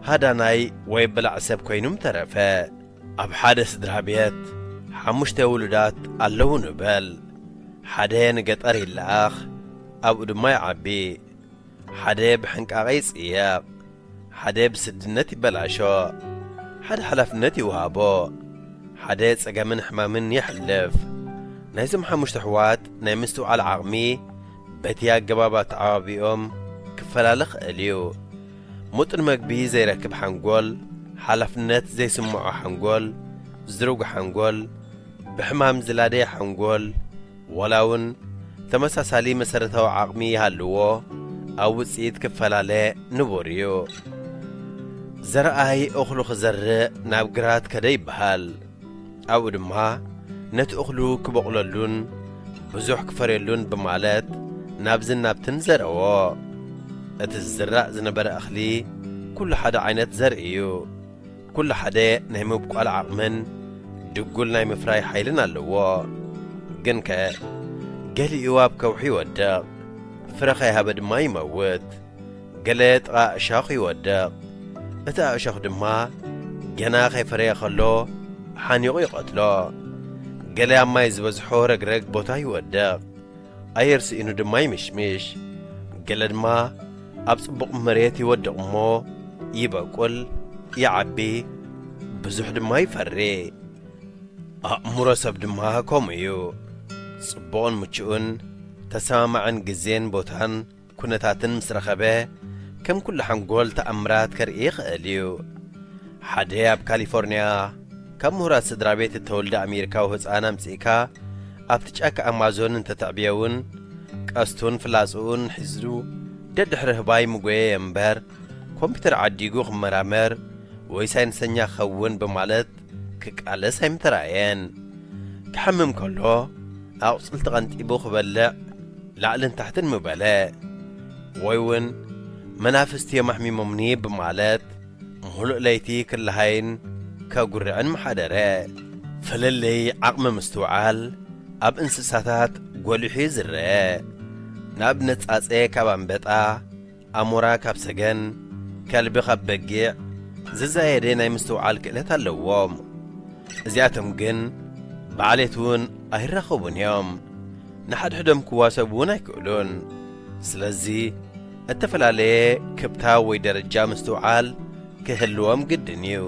ሃዳናይ ወይ በላዕ ሰብ ኮይኑ ምተረፈ። ኣብ ሓደ ስድራ ቤት ሓሙሽተ ውሉዳት ኣለዉ ንበል። ሓደ ንገጠር ይለኣኽ፣ ኣብኡ ድማ ይዓቢ። ሓደ ብሕንቃቐ ይጽየቕ፣ ሓደ ብስድነት ይበላሾ። ሓደ ሓላፍነት ይወሃቦ። ሓደ ጸገምን ሕማምን የሕልፍ። ናይዞም ሓሙሽተ ኣሕዋት ናይ ምስትውዓል ዓቕሚ በቲ ኣገባብ ኣተዓባቢኦም ክፈላለ ክእል እዩ። ምጡን መግቢ ዘይረክብ ሓንጎል፣ ሓላፍነት ዘይስምዖ ሓንጎል፣ ዝሩግ ሓንጎል፣ ብሕማም ዝላደየ ሓንጎል፣ ዋላ እውን ተመሳሳሊ መሰረታዊ ዓቕሚ ይሃልዎ፣ ኣብ ውጽኢት ክፈላለ ንቡር እዩ። ዘርኣይ እኽሉ ክዘርእ ናብ ግራት ከደ ይበሃል። ኣብኡ ድማ ነቲ እኽሉ ክበቑለሉን ብዙሕ ክፈርየሉን ብማለት ናብዝን ናብትን ዘረዎ። እቲ ዝዝራእ ዝነበረ እኽሊ ኩሉ ሓደ ዓይነት ዘርኢ እዩ። ኩሉ ሓደ ናይ ምብቋል ዓቕምን ድጉል ናይ ምፍራይ ሓይልን ኣለዎ። ግንከ ገሊኡ ኣብ ከውሒ ይወድቕ፣ ፍረ ከይሃበ ድማ ይመውት። ገለ ጥቓ እሻኽ ይወድቕ። እቲ ኣእሻኽ ድማ ገና ከይፈረየ ከሎ ሓኒቑ ይቐትሎ። ገለ ኣብ ማይ ዝበዝሖ ረግረግ ቦታ ይወድቕ። ኣየር ስኢኑ ድማ ይምሽምሽ። ገለ ድማ ኣብ ጽቡቕ መሬት ይወድቕ እሞ ይበቁል፣ ይዓቢ፣ ብዙሕ ድማ ይፈሪ። ኣእምሮ ሰብ ድማ ከምኡ እዩ። ጽቡቕን ምቹእን ተሰማማዕን ግዜን ቦታን ኩነታትን ምስ ረኸበ፣ ከም ኩሉ ሓንጎል ተኣምራት ከርኢ ይኽእል እዩ። ሓደ ኣብ ካሊፎርንያ ካብ ምሁራት ስድራ ቤት እተወልደ ኣሜሪካዊ ህጻን ኣምጺእካ ኣብቲ ጫካ ኣማዞን እንተተዕብዮ እውን፣ ቀስቱን ፍላጽኡን ሒዙ ደድሕሪ ህባይ ምጎየ እምበር፣ ኮምፒተር ዓዲጉ ክመራመር ወይ ሳይንሰኛ ክኸውን ብማለት ክቃለስ ኣይምተራእየን። ክሓምም ከሎ ኣቑጽልቲ ቀንጢቡ ክበልዕ ላዕልን ታሕትን ምበለ። ወይ እውን መናፍስቲ እዮም ኣሕሚሞምኒ ብማለት ምሉእ ለይቲ ክለሃይን ከጉርዕን ምሓደረ። ፍልልይ ዓቕሚ ምስትውዓል ኣብ እንስሳታት ጎሊሑ እዩ ዝረአ። ንኣብነት ጻጸ ካብ ኣንበጣ፣ ኣሞራ ካብ ሰገን፣ ከልቢ ካብ በጊዕ ዝዛየደ ናይ ምስትውዓል ክእለት ኣለዎም። እዚኣቶም ግን ብዓሌት እውን ኣይራኸቡን እዮም። ንሓድሕዶም ክዋሰቡ እውን ኣይክእሉን። ስለዚ እተፈላለየ ክብታ ወይ ደረጃ ምስትውዓል ክህልዎም ግድን እዩ።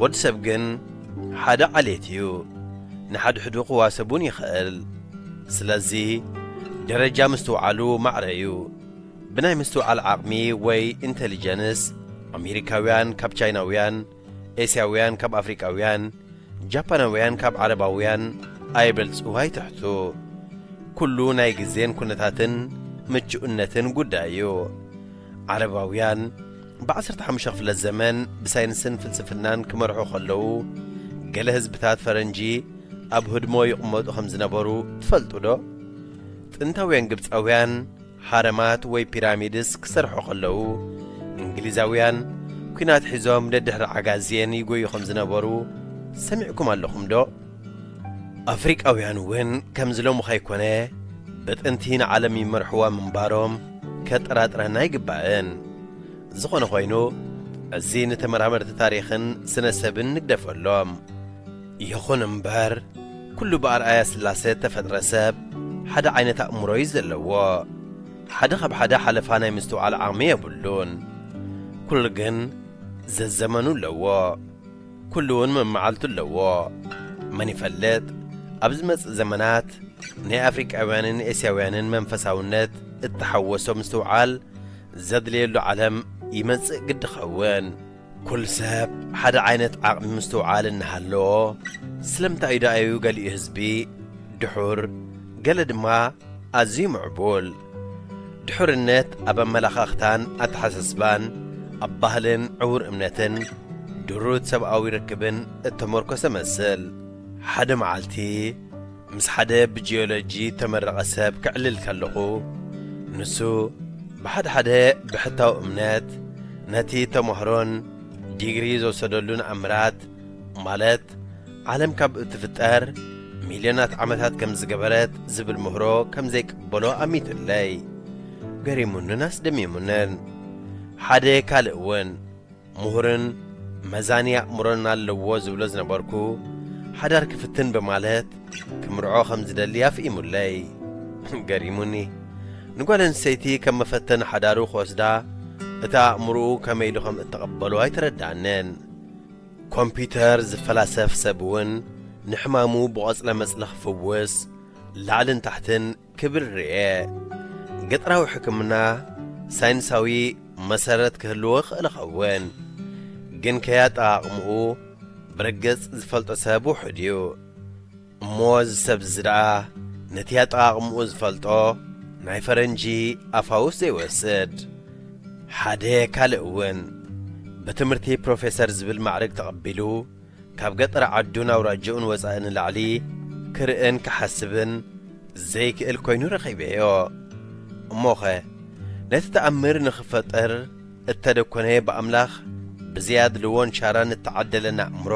ወዲ ሰብ ግን ሓደ ዓሌት እዩ። ንሓድሕዱ ክዋሰብ እውን ይኽእል። ስለዚ ደረጃ ምስትውዓሉ ማዕረ እዩ። ብናይ ምስትውዓል ዓቕሚ ወይ ኢንተሊጀንስ ኣሜሪካውያን ካብ ቻይናውያን፣ ኤስያውያን ካብ ኣፍሪቃውያን፣ ጃፓናውያን ካብ ዓረባውያን ኣይበልጹ ኣይትሕቱ። ኩሉ ናይ ግዜን ኩነታትን ምቹእነትን ጉዳይ እዩ። ዓረባውያን ብዓሰርተ ሓሙሽተ ክፍለ ዘመን ብሳይንስን ፍልስፍናን ክመርሑ ከለዉ፣ ገለ ህዝብታት ፈረንጂ ኣብ ህድሞ ይቕመጡ ከም ዝነበሩ ትፈልጡ ዶ? ጥንታውያን ግብጻውያን ሃረማት ወይ ፒራሚድስ ክሰርሑ ከለዉ፣ እንግሊዛውያን ኲናት ሒዞም ደድሕሪ ዓጋዜን ይጎዩ ከም ዝነበሩ ሰሚዕኩም ኣለኹም ዶ? ኣፍሪቃውያን እውን ከምዚ ሎሚ ከይኮነ ብጥንቲ ንዓለም ይመርሕዋ ምንባሮም ከጠራጥረና ኣይግባእን። ዝኾነ ኮይኑ፣ እዚ ንተመራመርቲ ታሪኽን ስነ ሰብን ንግደፈሎም። ይኹን እምበር፣ ኩሉ ብኣርኣያ ስላሴ እተፈጥረ ሰብ ሓደ ዓይነት ኣእምሮ እዩ ዘለዎ። ሓደ ካብ ሓደ ሓለፋ ናይ ምስትውዓል ዓቕሚ የብሉን። ኩሉ ግን ዘዘመኑ ኣለዎ። ኩሉ እውን መመዓልቱ ኣለዎ። መን ይፈልጥ፣ ኣብ ዝመጽእ ዘመናት ናይ ኣፍሪቃውያንን ኤስያውያንን መንፈሳውነት እተሓወሶ ምስትውዓል ዘድልየሉ ዓለም ይመጽእ ግዲ ኸውን። ኩሉ ሰብ ሓደ ዓይነት ዓቕሚ ምስትውዓል እናሃለዎ፣ ስለምንታይ ደኣ እዩ ገሊኡ ህዝቢ ድሑር፣ ገለ ድማ ኣዝዩ ምዕቡል? ድሑርነት ኣብ ኣመላኻኽታን ኣተሓሳስባን፣ ኣብ ባህልን ዕዉር እምነትን ድሩት ሰብኣዊ ርክብን እተመርኮሰ መስል። ሓደ መዓልቲ ምስ ሓደ ብጂኦሎጂ እተመረቐ ሰብ ክዕልል ከለኹ፣ ንሱ ብሓደ ሓደ ብሕታዊ እምነት ነቲ ተመህሮን ዲግሪ ዝወሰደሉን ኣምራት፣ ማለት ዓለም ካብ እትፍጠር ሚልዮናት ዓመታት ከም ዝገበረት ዝብል ምህሮ ከም ዘይቅበሎ ኣሚቱለይ። ገሪሙንን ኣስደሚሙንን። ሓደ ካልእ እውን ምሁርን መዛኒ ኣእምሮን ኣለዎ ዝብሎ ዝነበርኩ፣ ሓዳር ክፍትን ብማለት ክምርዖ ከም ዝደሊ ኣፍኢሙለይ። ገሪሙኒ። ንጓል ኣንስተይቲ ከም መፈተኒ ሓዳሩ ክወስዳ፣ እቲ ኣእምሮኡ ከመይ ኢሉ ከም እተቐበሎ ኣይተረድኣንን። ኮምፒውተር ዝፈላሰፍ ሰብ እውን ንሕማሙ ብቆጽለ መጽሊ ክፍውስ ላዕልን ታሕትን ክብል ርኤ። ገጠራዊ ሕክምና ሳይንሳዊ መሰረት ክህልዎ ይኽእል ይኸውን፣ ግን ከያጠቓቕምኡ ብርግጽ ዝፈልጦ ሰብ ውሑድ እዩ። እሞ እዚ ሰብ እዚ ደኣ ነቲ ኣጠቓቕምኡ ዝፈልጦ ናይ ፈረንጂ ኣፋውስ ዘይወስድ። ሓደ ካልእ እውን ብትምህርቲ ፕሮፌሰር ዝብል ማዕርግ ተቐቢሉ ካብ ገጠር ዓዱን ኣውራጅኡን ወጻኢ ንላዕሊ ክርእን ክሓስብን ዘይክእል ኮይኑ ረኺበዮ። እሞኸ ነቲ ተኣምር ንኽፈጠር እተደኮነ ብኣምላኽ ብዘይ ኣድልዎን ሻራን እተዓደለና ኣእምሮ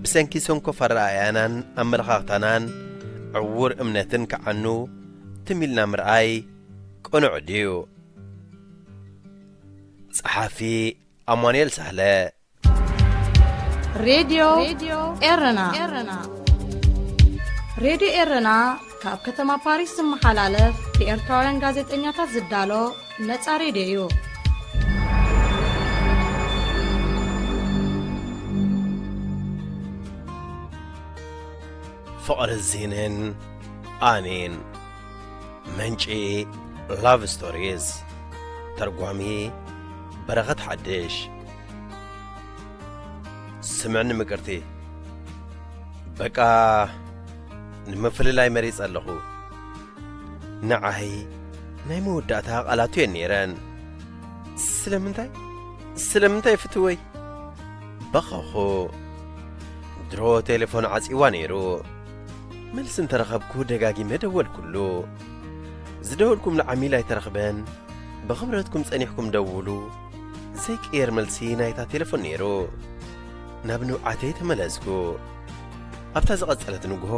ብሰንኪ ሰንኮፍ ኣረኣእያናን ኣመለኻኽታናን ዕዉር እምነትን ክዓኑ ትም ኢልና ምርኣይ ቅኑዕ ድዩ? ጸሓፊ ኣማኑኤል ሳህለ። ሬድዮ ኤረና። ሬድዮ ኤረና ካብ ከተማ ፓሪስ ዝመሓላለፍ ብኤርትራውያን ጋዜጠኛታት ዝዳሎ ነጻ ሬድዮ እዩ። ፍቕሪ ዚንን ኣኒን። መንጪ ላቭ ስቶሪስ። ተርጓሚ በረኸት ሓድሽ። ስምዕኒ ምቅርቲ፣ በቃ ንምፍልላይ መሪጸ ኣለኹ። ንዓይ ናይ መወዳእታ ቃላቱ እየን ነይረን። ስለምንታይ? ስለምንታይ ፍትወይ? በኸኹ። ድሮ ቴሌፎን ዓጺዋ ነይሩ። መልሲ እንተረኸብኩ ደጋጊመ ደወልኩሉ። ዝደወልኩምሉ ዓሚል ኣይተረኽበን። ብኽብረትኩም ጸኒሕኩም ደውሉ። ዘይቅየር መልሲ ናይታ ቴሌፎን ነይሩ። ናብ ንብዓተይ ተመለስኩ። ኣብታ ዝቐጸለት ንግሆ፣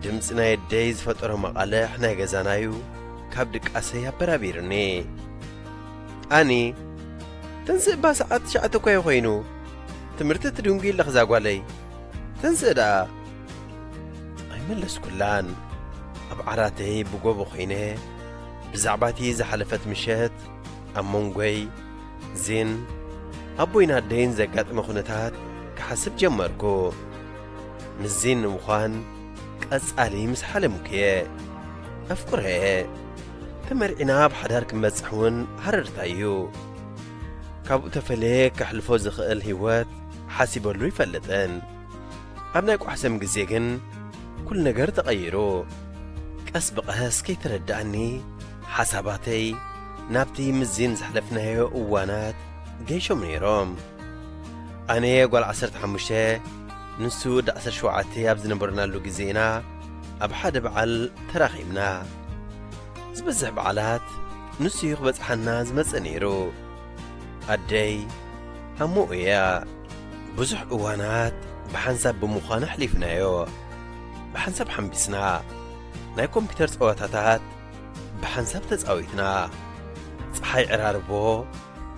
ድምጺ ናይ ኣደይ ዝፈጠሮ መቓልሕ ናይ ገዛናዩ ካብ ድቃሰይ ኣበራቢሩኒ። ኣኒ፣ ተንስእ እባ ሰዓት ትሽዓተ እኳ እዩ ኮይኑ። ትምህርቲ ትድንጉ ኣለኺ እዛ ጓለይ። ተንስእ ደኣ። ኣይመለስኩላን። ኣብ ዓራተይ ብጎቦ ኮይነ ብዛዕባ እቲ ዝሓለፈት ምሸት ኣብ መንጎይ ዚን ኣቦይን ኣደይን ዘጋጠመ ኩነታት ክሓስብ ጀመርኩ። ምስ ዚን ንምዃን ቀጻሊ ምስ ሓለምኩ እየ። ኣፍቅሮ እየ። ተመርዒና ኣብ ሓዳር ክንበጽሕ እውን ሃረርታ እዩ። ካብኡ ተፈልየ ከሕልፎ ዝኽእል ህይወት ሓሲበሉ ይፈልጥን። ኣብ ናይ ቋሕሰም ግዜ ግን ኩሉ ነገር ተቐይሩ። ቀስ ብቐስ ከይተረድኣኒ ሓሳባተይ ናብቲ ምስ ዚን ዘሕለፍናዮ እዋናት ገይሾም ነይሮም። ኣነ ጓል ዓሰርተ ሓሙሽተ፣ ንሱ ወዲ ዓሰርተ ሸውዓተ ኣብ ዝነበርናሉ ግዜ ኢና ኣብ ሓደ በዓል ተራኺብና። ዝበዝሕ በዓላት ንሱ እዩ ክበጽሓና ዝመጽእ ነይሩ። ኣደይ ኣሞኡ እያ። ብዙሕ እዋናት ብሓንሳብ ብምዃኑ ኣሕሊፍናዮ። ብሓንሳብ ሓምቢስና። ናይ ኮምፒተር ጸወታታት ብሓንሳብ ተጻዊትና። ጸሓይ ዕራርቦ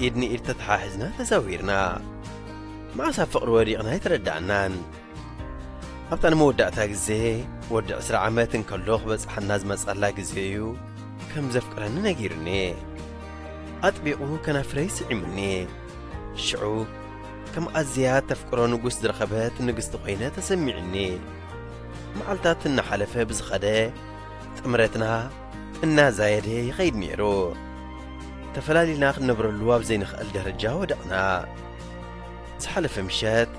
ኢድ ንኢድ ተተሓሒዝና ተዛዊርና። መዓስ ኣብ ፍቕሪ ወዲቕና ኣይተረዳእናን። ኣብታ ንመወዳእታ ግዜ ወዲ ዕስራ ዓመት እንከሎ ክበጽሓና ዝመጻላ ግዜ እዩ ከም ዘፍቅረኒ ነጊሩኒ። ኣጥቢቑ ከናፍረይ ስዒሙኒ። ሽዑ ከም ኣዝያ ተፍቅሮ ንጉስ ዝረኸበት ንግስቲ ኮይነ ተሰሚዑኒ። መዓልታት እናሓለፈ ብዝኸደ ጥምረትና እናዛየደ ይኸይድ ነይሩ። ተፈላሊና ክንነብረሉ ኣብ ዘይንኽእል ደረጃ ወደቕና። ዝሓለፈ ምሸት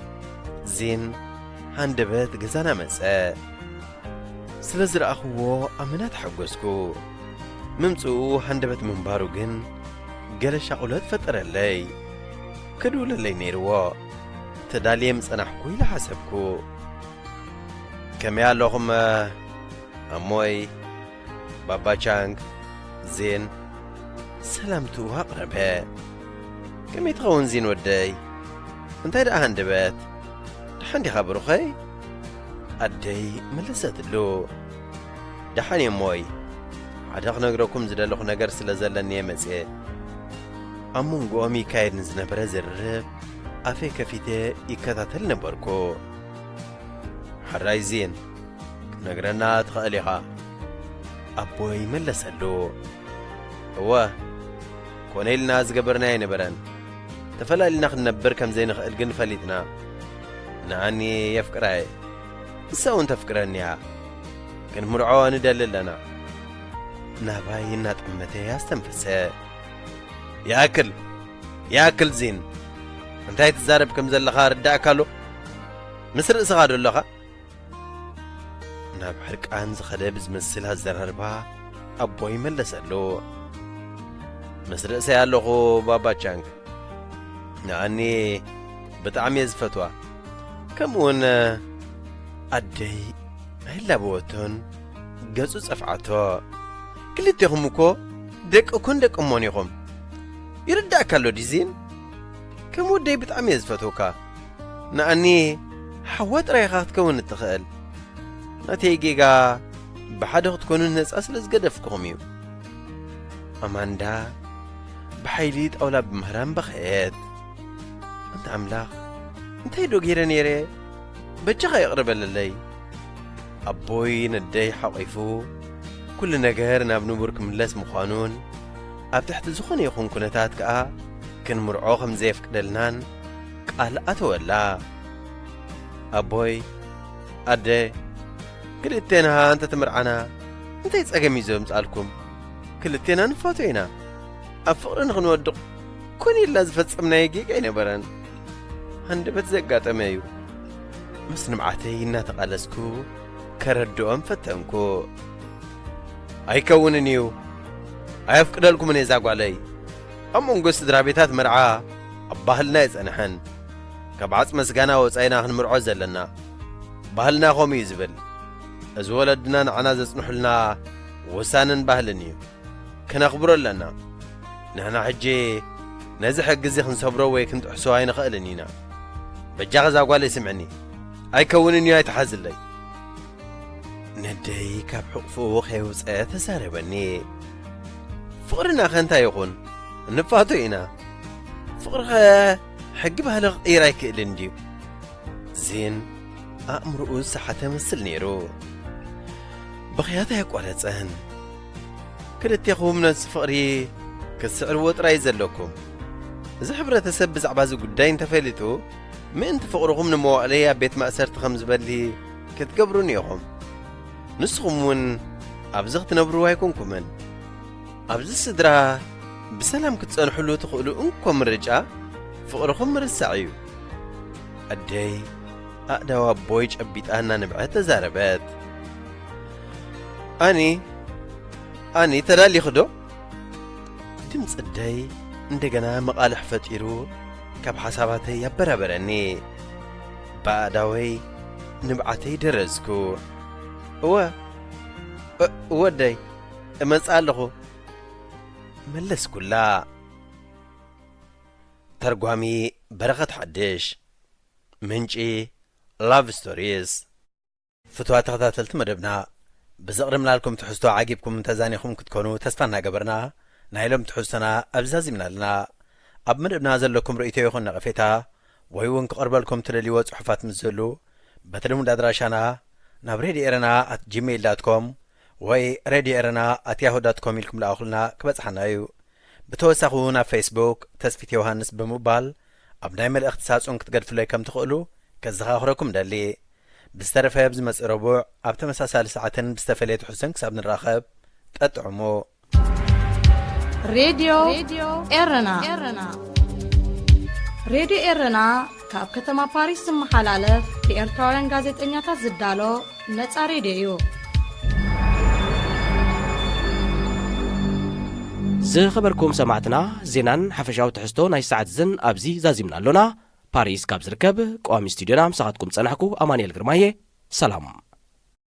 ዚን ሃንደበት ገዛና መጸ። ስለ ዝረኣኽዎ ኣመና ተሓጎስኩ። ምምጽኡ ሃንደበት ምንባሩ ግን ገለ ሻቑለት ፈጠረለይ። ክድውለለይ ነይርዎ። ተዳልየ ምጸናሕኩ ኢለ ሓሰብኩ። ከመይ ኣለኹም ኣሞይ? ባባ ቻንግ፣ ዚን ሰላምትኡ ኣቕረበ። ከመይ ትኸውን ዚን ወደይ? እንታይ ደኣ ሃንደበት? ደሓን ዲኻ ብሩኸይ? ኣደይ መለሰትሉ። ደሓን እየ እሞይ፣ ሓደ ክነግረኩም ዝደለኹ ነገር ስለ ዘለኒ እየ መጽየ። ኣብ መንጎኦም ይካየድ ንዝነበረ ዝርርብ ኣፈይ ከፊተ ይከታተል ነበርኩ። ሕራይ ዚን፣ ክትነግረና ትኽእል ኢኻ። ኣቦይ መለሰሉ። እወ፣ ኮነ ኢልና ዝገበርናዮ ኣይነበረን። ተፈላሊና ክንነብር ከም ዘይንኽእል ግን ፈሊጥና። ንኣኒ የፍቅራ እየ። ንሳ እውን ተፍቅረኒ እያ። ክንምርዖ ንደሊ ኣለና። ናባይ እናጠመተ ኣስተንፈሰ። ይኣክል! ይኣክል ዚን! እንታይ ትዛረብ ከም ዘለኻ ርዳእካ ኣሎ? ምስ ርእስኻ ዶ ኣለኻ? ናብ ሕርቃን ዝኸደ ብዝመስል ኣዘራርባ ኣቦይ መለሰሉ። ምስ ርእሰይ ኣለኹ ባባ ቻንግ። ንኣኒ ብጣዕሚ እየ ዝፈትዋ። ከምኡውን ኣደይ ኣይላበወቶን፣ ገጹ ጸፍዓቶ። ክልቴኹም እኮ ደቂ እኮን ደቂ እሞን ኢኹም። ይርዳእካ ኣሎ ዲዚን? ከም ወደይ ብጣዕሚ እየ ዝፈትወካ። ንኣኒ ሓዋ ጥራይ ኢኻ ክትከውን እትኽእል። ናተይ ጌጋ ብሓደ ክትኮኑ ነጻ ስለ ዝገደፍኩኹም እዩ። ኣማንዳ ብሓይሊ ጣውላ ብምህራም በኸየት። ኣንታ ኣምላኽ፣ እንታይ ዶ ገይረ ነይረ? በጃኻ ይቕረ በለለይ። ኣቦይ ነደይ ሓቒፉ፣ ኩሉ ነገር ናብ ንቡር ክምለስ ምዃኑን ኣብ ትሕቲ ዝኾነ ይኹን ኩነታት ከኣ ክንምርዖ ከም ዘየፍቅደልናን ቃል ኣተወላ። ኣቦይ፣ ኣደ፣ ክልቴና እንተ ትምርዓና እንታይ ጸገም እዩ ዘምጻልኩም? ክልቴና ንፋቶ ኢና። ኣብ ፍቕሪ ንኽንወድቕ ኮን ኢልና ዝፈጸምናዮ ጌጋ ኣይነበረን። ሃንደበት ዘጋጠመ እዩ። ምስ ንብዓተይ እናተቓለስኩ ከረድኦም ፈተንኩ። ኣይከውንን እዩ። ኣየፍቅደልኩምን እየ እዛ ጓለይ። ኣብ መንጎ ስድራ ቤታት መርዓ ኣብ ባህልና ኣይጸንሐን። ካብ ዓጽመ ስጋና ወጻኢና ክንምርዖ ዘለና። ባህልና ከምኡ እዩ ዝብል። እዚ ወለድና ንዓና ዘጽንሑልና ውሳንን ባህልን እዩ። ከነኽብሮ ኣለና። ንሕና ሕጂ ነዚ ሕጊ እዚ ክንሰብሮ ወይ ክንጥሕሶ ኣይንኽእልን ኢና። በጃኻ እዛ ጓለይ ስምዕኒ። ኣይከውንን እዩ፣ ኣይትሓዝለይ። ነደይ ካብ ሕቑፍኡ ከየውጸ ተዛረበኒ። ፍቕርና ከ እንታይ ይኹን? ንፋቶ ኢና። ፍቕሪ ኸ ሕጊ ባህሊ ክቕይር ኣይክእልን ድዩ? ዜን ኣእምሮኡ ዝሰሓተ መስል ነይሩ። ብኽያት ኣየቋረጸን። ክልቴኹም ነዚ ፍቕሪ ክትስዕርዎ ጥራይ ዘለኩም። እዚ ሕብረተሰብ ብዛዕባ እዚ ጉዳይ እንተፈሊጡ፣ ምእንቲ ፍቕርኹም ንመዋእለይ ኣብ ቤት ማእሰርቲ ከም ዝበሊ ክትገብሩኒ ኢኹም። ንስኹም እውን ኣብዚ ክትነብሩ ኣይኮንኩምን። ኣብዚ ስድራ ብሰላም ክትጸንሕሉ ትኽእሉ እንኮ ምርጫ ፍቕርኹም ምርሳዕ እዩ። ኣደይ ኣእዳው ኣቦይ ጨቢጣ እናነብዐት ተዛረበት። ኣኒ፣ ኣኒ፣ ተዳሊኺ ዶ? ድምፂ ኣደይ እንደገና መቓልሕ ፈጢሩ ካብ ሓሳባተይ ኣበራበረኒ። ብኣእዳወይ ንብዓተይ ደረዝኩ። እወ፣ እ-፣ እወ ኣደይ፣ እመጽእ ኣለኹ። መለስኩላ። ተርጓሚ በረኸት ሓድሽ። ምንጪ ላቭ ስቶሪስ። ፍቱዋት ተኸታተልቲ መደብና፣ ብዘቕረብናልኩም ትሕዝቶ ዓጊብኩም ተዛኒኹም ክትኮኑ ተስፋ እናገበርና፣ ናይ ሎም ትሕዝቶና ኣብዚ ዛዚምና ኣለና። ኣብ መደብና ዘለኩም ርእይቶ ይኹን ነቐፌታ፣ ወይ እውን ክቐርበልኩም ትደልይዎ ጽሑፋት ምስ ዘሉ፣ በቲ ልሙድ ኣድራሻና ናብ ሬድዮ ኤረና ኣት ጂሜይል ዳት ኮም ወይ ሬድዮ ኤረና ኣት ያሁ ዳት ኮም ኢልኩም ለኣኹልና ክበጽሓና እዩ። ብተወሳኺ እውን ኣብ ፌስቡክ ተስፊት ዮሃንስ ብምባል ኣብ ናይ መልእኽቲ ሳጹን ክትገድፍለይ ከም ትኽእሉ ከዘኻኽረኩም ደሊ። ብዝተረፈ ኣብ ዝመጽእ ረቡዕ ኣብ ተመሳሳሊ ሰዓትን ብዝተፈለየ ትሕዝቶን ክሳብ ንራኸብ፣ ጠጥዕሙ። ሬድዮ ኤረና። ሬድዮ ኤረና ካብ ከተማ ፓሪስ ዝመሓላለፍ ብኤርትራውያን ጋዜጠኛታት ዝዳሎ ነጻ ሬድዮ እዩ። ዝኸበርኩም ሰማዕትና፣ ዜናን ሓፈሻዊ ትሕዝቶ ናይ ሰዓት ዝን ኣብዚ ዛዚምና ኣሎና። ፓሪስ ካብ ዝርከብ ቀዋሚ ስቱድዮና ምሳኻትኩም ጸናሕኩ ኣማኑኤል ግርማየ። ሰላም።